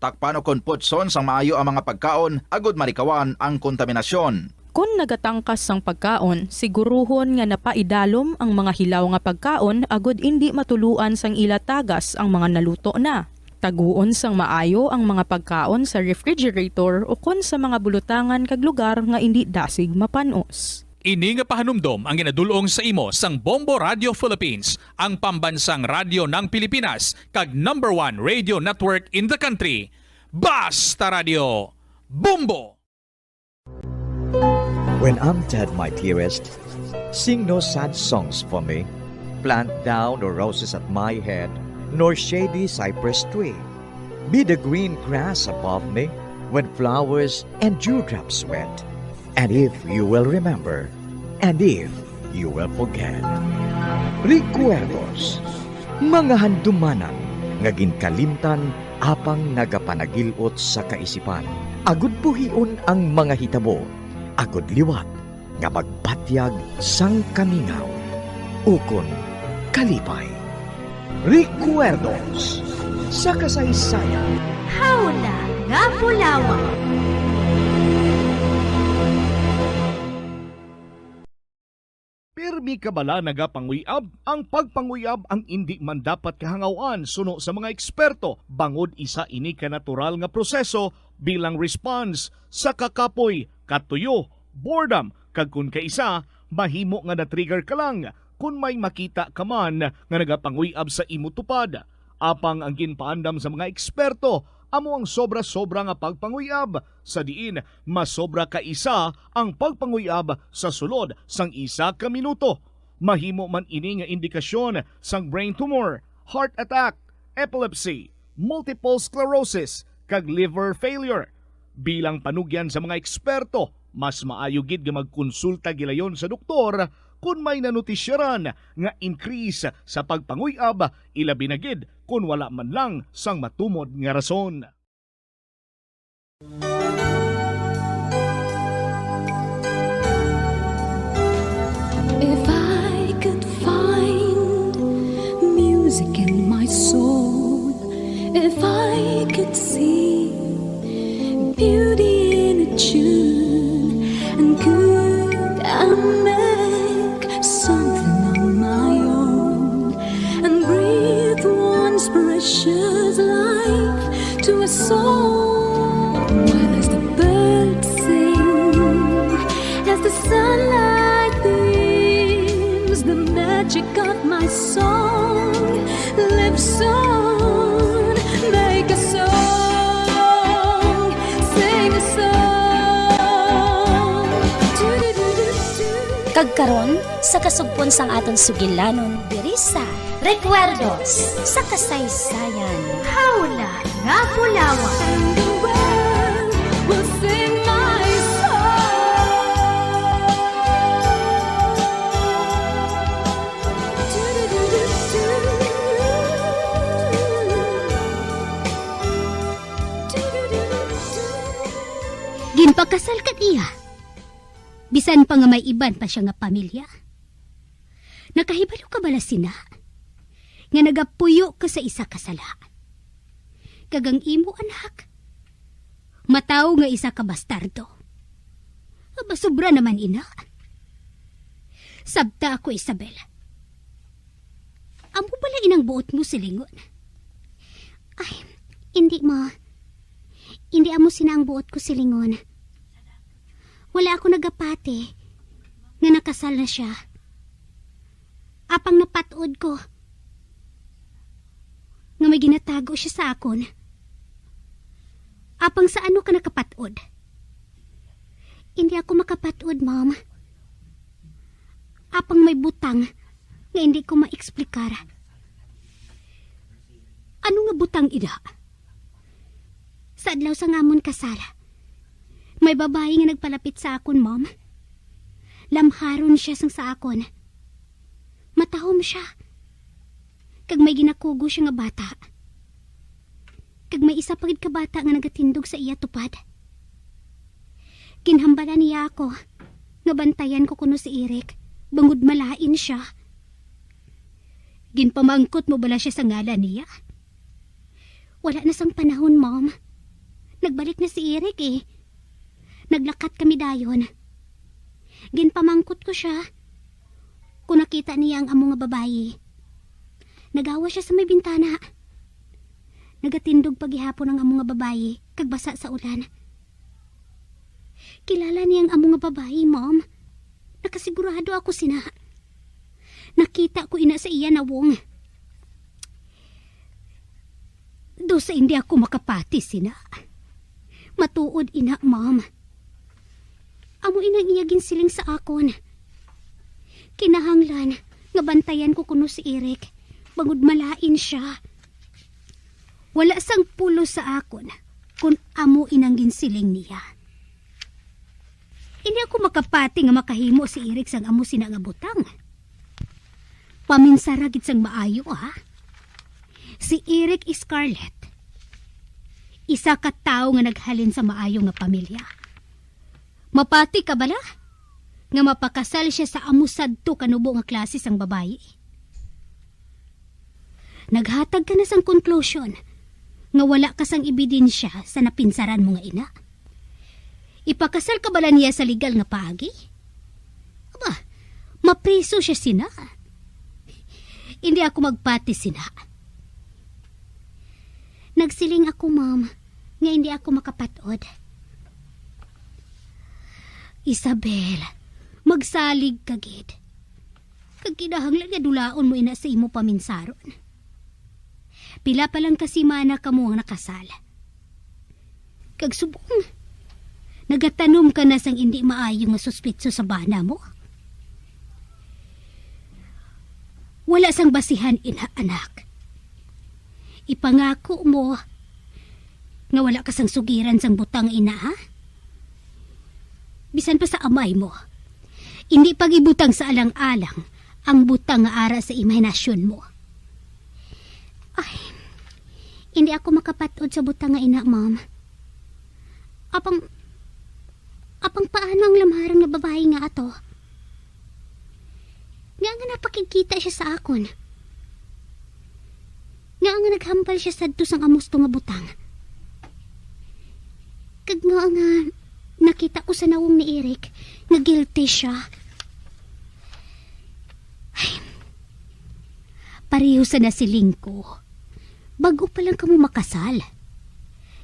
Takpan ukon putson sang maayo ang mga pagkaon agod malikawan ang kontaminasyon. Kon nagatangkas sang pagkaon, siguruhon nga napaidalom ang mga hilaw nga pagkaon agod indi matuluan sang ila tagas ang mga naluto na. Taguon sang maayo ang mga pagkaon sa refrigerator ukon sa mga bulutangan kag lugar nga indi dasig mapan-os. Ini nga pahanumdom ang ginadul-ong sa imo sang Bombo Radio Philippines, ang pambansang radyo ng Pilipinas, kag number one radio network in the country. Basta Radio, Bombo! When I'm dead, my dearest, sing no sad songs for me. Plant thou no roses at my head, nor shady cypress tree. Be the green grass above me, when flowers and dewdrops wet. And if you will remember, and if you will forget. Recuerdos, mga handumanan nga ginkalimtan apang nagapanagil-ot sa kaisipan, agud buhion ang mga hitabo, agud liwat nga magpatyag sang kamingaw ukon kalipay. Recuerdos sa kasaysayan. Hawla nga bulawan. Pirmi ka bala nagapanguyab? Ang pagpanguyab ang indi man dapat kahangawan suno sa mga eksperto, bangod isa ini ka natural nga proseso bilang response sa kakapoy, katuyo, boredom, kag kon kaisa, mahimo nga na-trigger ka lang kon may makita ka man nga nagapanguyab sa imo tupad. Apang ang ginpaandam sa mga eksperto amo ang sobra-sobra nga pagpanguyab, sa diin masobra ka isa ang pagpanguyab sa sulod sang isa ka minuto. Mahimo man ini nga indikasyon sang brain tumor, heart attack, epilepsy, multiple sclerosis, kag liver failure. Bilang panugyan sa mga eksperto, mas maayo gid nga magkonsulta gilayon sa doktor kon may nanotisyaran nga increase sa pagpanguyab, ilabi na gid kon wala man lang sang matumod nga rason. If I could find music in my soul, if I could see beauty in a tune, and could I make something on my own and breathe once precious life to a soul. While as the birds sing, as the sunlight beams, the magic of my song lives on. Make a song, sing a song. Kag karon, sa kasugpon sang aton sugilanon, diri sa Recuerdos sa Kasaysayan. Hawla nga bulawan. And the world will sing my song. Ginpakasal ka niya, bisan pa nga may iban pa sia nga pamilya. Nakahibalo ka bala sina nga nagapuyo ka sa isa ka sala? Kag ang imo anak, matawo nga isa ka bastardo. Aba, sobra naman ina. Sabta ako, Isabel. Amo bala inang buot mo silingon? Ay, indi, ma. Indi amo sina ang buot ko silingon. Wala ako nagapati nga nakasal na sia. Apang napat-od ko nga may ginatago sia sa akon. Apang sa ano ka nakapat-od? Hindi ako makapat-od, ma'am. Apang may butang nga hindi ko maeksplikar. Ano nga butang, ina? Sa adlaw sang amon kasal, may babayi nga nagpalapit sa akon, ma'am. Lamharon sia sang sa akon. Matahom sia. Kag may ginakugo sia nga bata. Kag may isa pa gid ka bata nga nagatindog sa iya tupad. Ginhambala niya ako nga bantayan ko kuno si Eric, bangod malain sia. Ginpamangkot mo bala sia sa ngalan niya? Wala na sang panahon, ma'am. Nagbalik na si Eric, eh. Naglakat kami dayon. Ginpamangkot ko sia kung nakita niya ang amo nga babayi. Nagawas sia sa may bintana. Nagatindog pa gihapon ang amo nga babayi kag basa sa ulan. Kilala niya ang amo nga babayi, ma'am. Nakasigurado ako sina. Nakita ko ina sa iya nawong. Daw sa hindi ako makapati sina. Matuod ina, ma'am. Amo ina ang iya ginsiling sa akon. Kinahanglan nga bantayan ko kuno si Eric, bangod malain sia. Wala sang pulos sa akon kon amo inang ginsiling niya. Hindi ako makapati nga makahimo si Eric sang amo sina nga butang. Paminsara gid sang maayo, ha? Si Eric Scarlett, isa ka tawo nga naghalin sa maayo nga pamilya. Mapati ka bala nga mapakasal siya sa amo sadto ka nubo nga klase sang babayi? Naghatag ka na sang konklusyon nga wala ka sang ebidensya sa napinsaran mo nga ina? Ipakasal ka bala niya sa legal nga paagi? Aba, mapriso siya sina. Hindi ako magpati sina. Nagsiling ako, ma'am, nga hindi ako makapat-od. Isabel, magsalig ka gid. Kag kinahanglan nga dulaon mo ina sa imo paminsaron. Pila pa lang ka simana kamo ang nakasal. Kag subong, nagatanom ka na sang indi maayo nga suspitso sa bana mo. Wala sang basihan ina, anak. Ipangako mo nga wala ka sang sugiran sang butang, ina, ha? Bisan pa sa amay mo, hindi pag-ibutang sa alang-alang ang butang nga ara sa imahinasyon mo. Ay, hindi ako makapat-od sa butang nga ina, ma'am. Apang, apang paano ang lamharang nga babayi nga ato? Nga nga napakigkita siya sa akon? Nga nga naghambal siya sadto sang amo sadto nga butang? Kag nga nga nakita ko sa nawong ni Eric nga guilty siya? Ay, pareho sa nasiling ko, bag-o pa lang kamo makasal.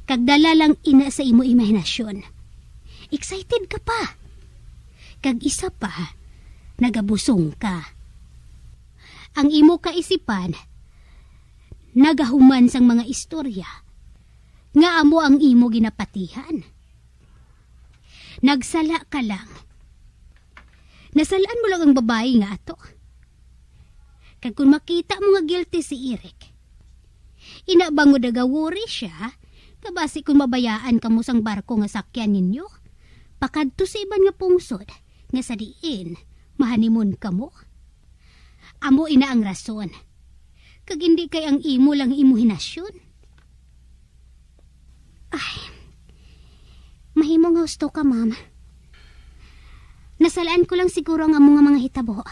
Kag dala lang ina sa imo imahinasyon. Excited ka pa. Kag isa pa, nagabusong ka. Ang imo kaisipan nagahuman sang mga istorya nga amo ang imo ginapatihan. Nagsala ka lang. Nasalaan mo lang ang babayi nga ato. Kag kung makita mo nga guilty si Eric, ina bangod nagawori siya, nga basi kung mabayaan kamo sang barko nga sakyan ninyo, pakadto sa iban nga pungsod nga sa diin mahanimon kamo. Amo ina ang rason. Kag hindi kay ang imo lang imahinasyon. Ay, mahimo nga husto ka, ma'am. Nasalaan ko lang siguro ang amo nga mga hitabo.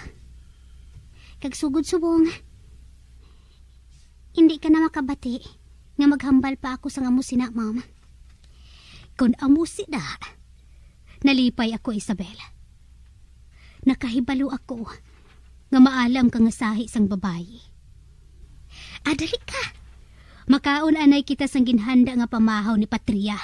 Kag sugod subong, hindi ka na makabati nga maghambal pa ako sang amo sina, ma'am. Kon amo sina, nalipay ako, Isabel. Nakahibalo ako nga maalam ka nga sahi sang babayi. Ah, dali ka. Makaon anay kita sang ginhanda nga pamahaw ni Patria.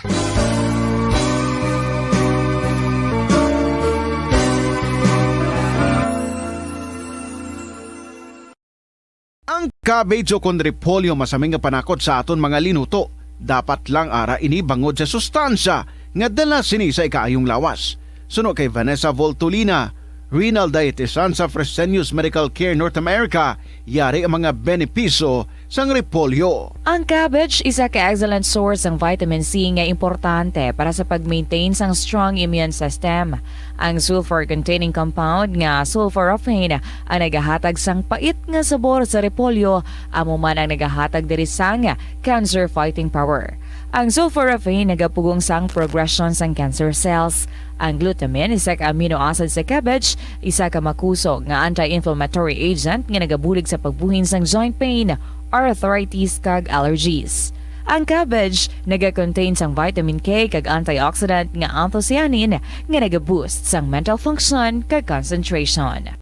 Ang cabbage o kon repolyo masami nga panakot sa aton mga linuto. Dapat lang ara ini bangod sa sustansya nga dala sini sa ikaayong lawas. Suno kay Vanessa Voltolina, renal dietitian sa Fresenius Medical Care North America, yari ang mga benepisyo sang repolyo. Ang cabbage isa ka excellent source sang vitamin C nga importante para sa pag-maintain sang strong immune system. Ang sulfur-containing compound nga sulforaphane ang nagahatag sang pait nga sabor sa repolyo, amo man ang nagahatag diri sang cancer fighting power. Ang sulforaphane nagapugong sang progression sang cancer cells. Ang glutamine, isa ka amino acid sa cabbage, isa ka makusog nga anti-inflammatory agent nga nagabulig sa pagbuhin sang joint pain, arthritis, kag allergies. Ang cabbage naga-contain sang vitamin K kag antioxidant nga anthocyanin nga naga-boost sang mental function kag concentration.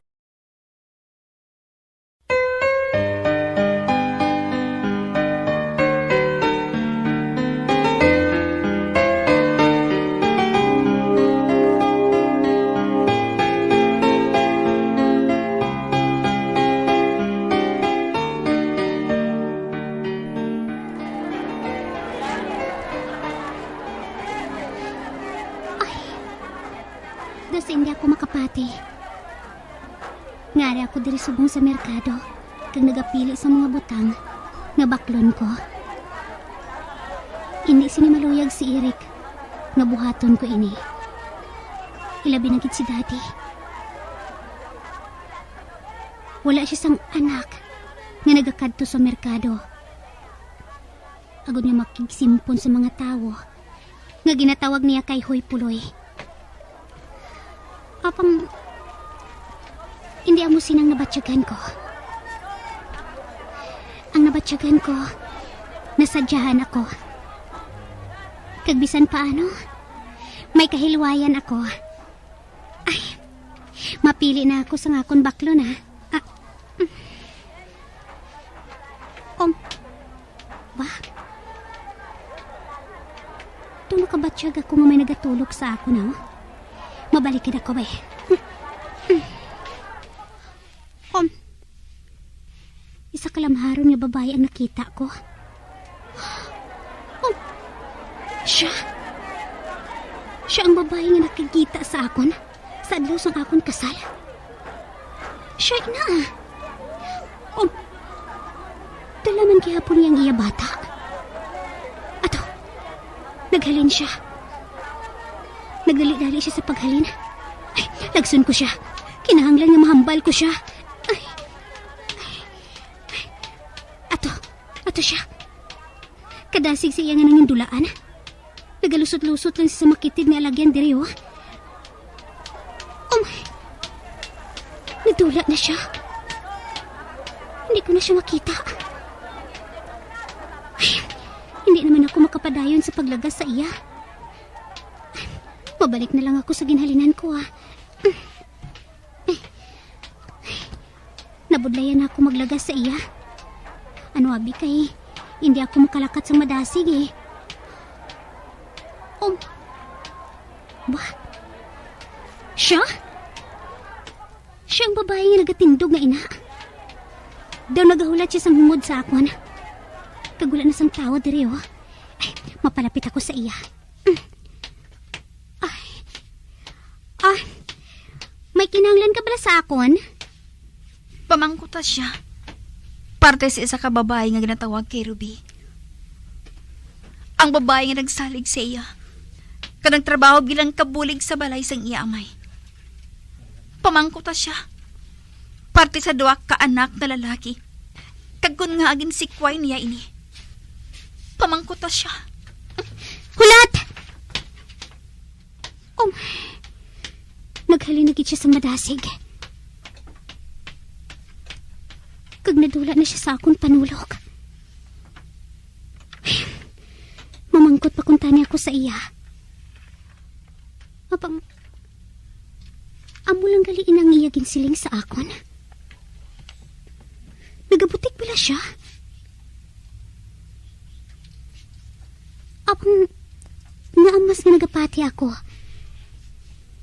Ay, daw sa hindi ako makapati. Ngari ako diri subong sa merkado, kag nagapili sa mga butang nga baklon ko. Indi sini maluyag si Eric nga buhaton ko ini. Ilabi na gid si Daddy. Wala siya sang anak nga nagakadto sa merkado agod nga makigsimpon sa mga tawo nga ginatawag niya kay Hoy Puloy. Apang, hindi amo sinang nabatyagan ko. Ang nabatyagan ko, nasadyahan ako. Kag bisan paano, may kahilwayan ako. Ay, mapili na ako sa akon baklon, ha? Ah, um, ba? Daw nakabatyag ako nga may nagatulok sa akon, ha? Mabalik gid ako, be. Um, isa ka lamharon nga babayi ang nakita ko. Um, siya? Siya ang babayi nga nakigita sa akon sa adlaw sang akon kasal. Siya ina. Um, dala man gihapon niya ang iya bata. Ato, naghalin siya. Nagdali-dali siya sa paghalin. Ay, lagson ko siya. Kinahanglan nga mahambal ko siya. Ay, ay, ay. Ato, ato siya. Kadasig sa iya nga nangindulaan. Nagalusot-lusot lang sa makitid nga alagyan diri, oh. Oh my! Nadula na siya. Hindi ko na siya makita. Ay, hindi naman ako makapadayon sa paglagas sa iya. Mabalik na lang ako sa ginhalinan ko, ah. Nabudlayan ako maglagas sa iya. Ano abi kay hindi ako makalakat sang madasig, eh. Um, ba? Siya? Siya ang babayi nga nagatindog nga ina? Daw nagahulat siya sang hungod sa akon. Kag wala na sang tawo diri, oh. Ay, mapalapit ako sa iya. Ay. Ah, may kinahanglan ka bala sa akon? Pamangkuta siya. Parte sa isa ka babayi nga ginatawag kay Ruby. Ang babayi nga nagsalig sa iya. Kag nagtrabaho bilang kabulig sa balay sang iya amay. Pamangkuta siya. Parte sa duha ka anak nga lalaki. Kag kon ngaa ginsikway niya ini. Pamangkuta siya. Hulat! Um, naghalin na gid siya sa madasig. Kag nadula na siya sa akon panulok. Mamangkot pa kuntani ako sa iya. Apang, amo lang gali ina ang iya ginsiling sa akon. Nagabutig bala siya? Apang, ngaa mas nga nagapati ako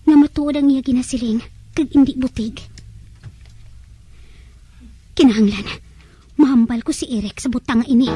nga matuod ang iya ginasiling kag indi butig. Kinahanglan, mahambal ko si Eric sa butang nga ini.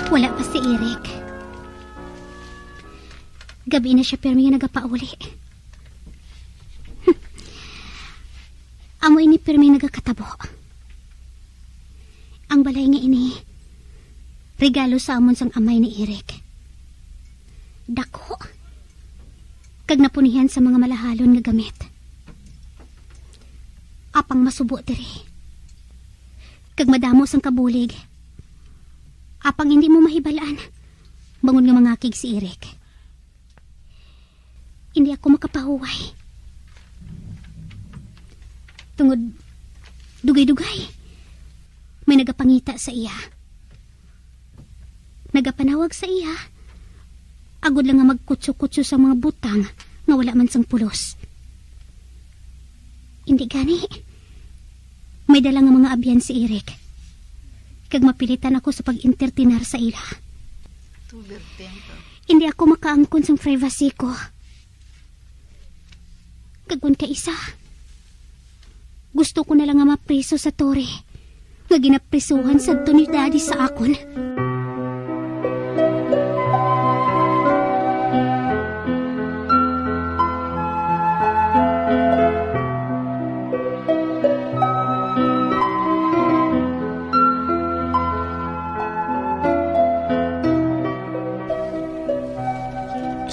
Wala pa si Eric. Gabi na siya, pirmi nga nagapauli. Amo ini pirmi nagakatabo. Ang balay nga ini, regalo sa amon sang amay ni Eric. Dako, kag napunihan sa mga malahalon nga gamit. Apang masubo diri, kag madamo sang kabulig. Apang hindi mo mahibal-an, bangod nga mangakig si Eric. Hindi ako makapahuway. Tungod dugay-dugay, may nagapangita sa iya. Nagapanawag sa iya, agod lang nga magkutso-kutso sa mga butang nga wala man sang pulos. Hindi gani, may dala nga mga abyan si Eric, kag mapilitan ako sa pag-entertainar sa ila. Hindi ako makaangkon sang privacy ko. Kag kon kaisa, Gusto ko na lang nga mapriso sa tore nga ginaprisuhan sadto ni Daddy sa akon.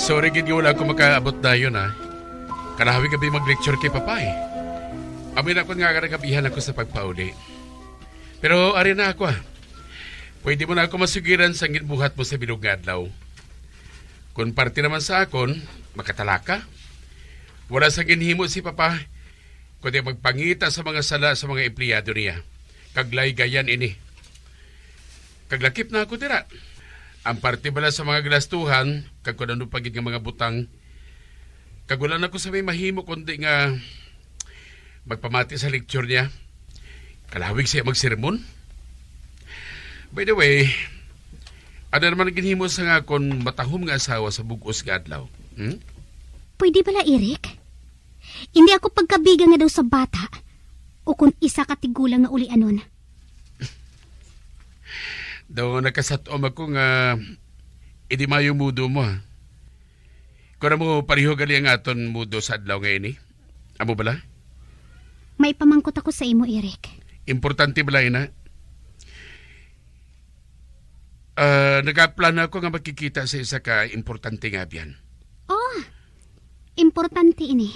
Sorry gid nga wala ako makaabot dayon, ah. Kalahawi gab-i mag-lecture kay Papa, eh. Amoy na akon nga nagabihan ako sa pagpauli. Pero ari na ako, ah. Pwede mo na ako masugiran sang ginbuhat mo sa bilog nga adlaw. Kung parte naman sa akon, makatalaka. Wala sang ginhimo si Papa, kundi magpangita sa mga sala sa mga empleyado niya, kag laygayan ini. Kag lakip na ako dira. Ang parte bala sa mga galastuhan, kag kun ano pa gid nga mga butang, kag wala na ko sa may mahimo kundi nga magpamati sa lecture niya. Kalawig siya magsermon. By the way, ano naman ang ginhimo sa nga akon matahom nga asawa sa bug-os nga adlaw? Hmm? Pwede bala, Eric? Hindi ako pagkabiga nga daw sa bata o kung isa ka tigulang nga ulianon. Daw nakasatom ako nga hindi mayo mudo mo, ha? Kung mo, pareho gali ang aton mudo sa adlaw nga ini. Amo bala? May pamangkot ako sa imo, Eric. Importante bala ina? Ah, nagaplano ako nga makikita sa isa ka importante nga abyan. Oh, importante ini.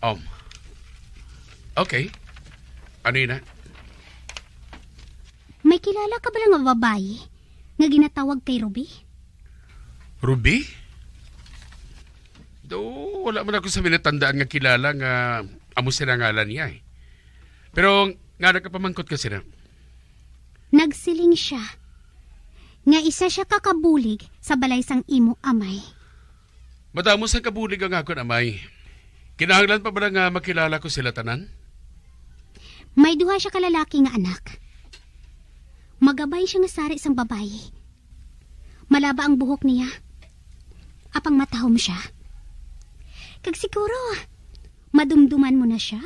Um. Okay. Ano ina? May kilala ka bala nga babayi nga ginatawag kay Ruby? Ruby? Do, wala man ako sa binatandaan nga kilala nga amo sila ngalan niya, eh. Pero nga nagkapamangkot ka sila? Nagsiling siya nga isa siya ka kabulig sa balay sang imo amay. Madamo sang kabulig ang akon amay. Kinahanglan pa ba nga makilala ko sila tanan? May duha siya ka lalaki nga anak. Magabay siya nga sari sang babayi. Malaba ang buhok niya. Apang matahom siya. Kag siguro, madumduman mo na siya.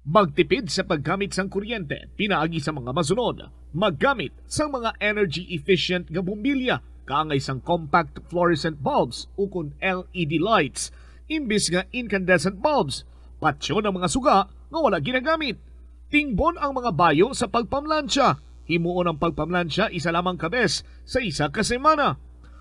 Magtipid sa paggamit sang kuryente pinaagi sa mga masunod. Maggamit sang mga energy-efficient nga bombilya kaangay sang compact fluorescent bulbs ukon L E D lights imbis nga incandescent bulbs. Patyon ang mga suga nga wala ginagamit. Tingbon ang mga bayo sa pagpamlansya. Himuon ang pagpamlansya isa lamang ka bes sa isa ka semana.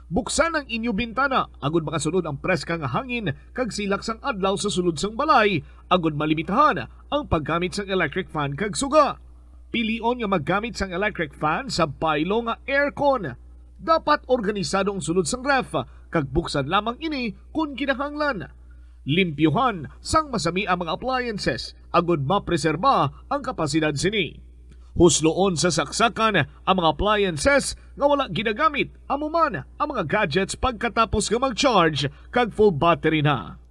Buksan ang inyo bintana agud makasulod ang preska nga hangin kag silak sang adlaw sa sulod sang balay, agud malimitahan ang paggamit sang electric fan kag suga. Pilion nga maggamit sang electric fan sa baylo nga aircon. Dapat organisado ang sulod sang ref kag buksan lamang ini kon kinahanglan. Limpyuhan sang masami ang mga appliances agud mapreserba ang kapasidad sini. Husloon sa saksakan ang mga appliances nga wala ginagamit, amo man ang mga gadgets pagkatapos nga mag-charge kag full battery na.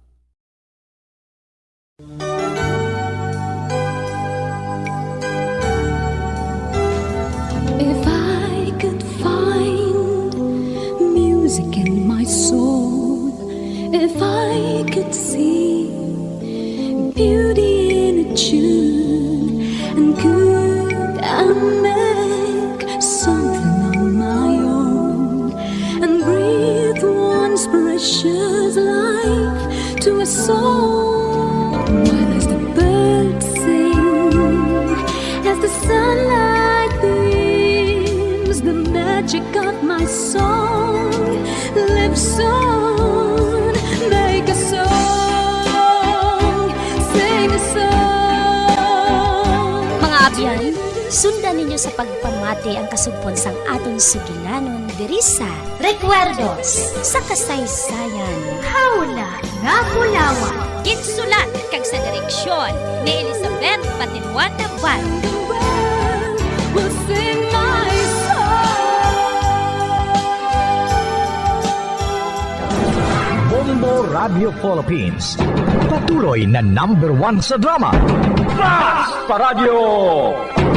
If I could find music in my soul, if I could see beauty in a tune, and could I make something on my own and breathe once precious life to a soul. While as the birds sing, as the sunlight beams, the magic of my song lives on. Make a song, sing a song. Mga abyan, sundan ninyo sa pagpamati ang kasugpon sang aton sugilanon diri sa Recuerdos sa Kasaysayan. Hawla nga Bulawan. Ginsulat kag sa direksyon ni Elizabeth Patinuan Nabal. The world will sing my song. Bombo Radio Philippines, patuloy na number one sa drama. Bas Paradyo!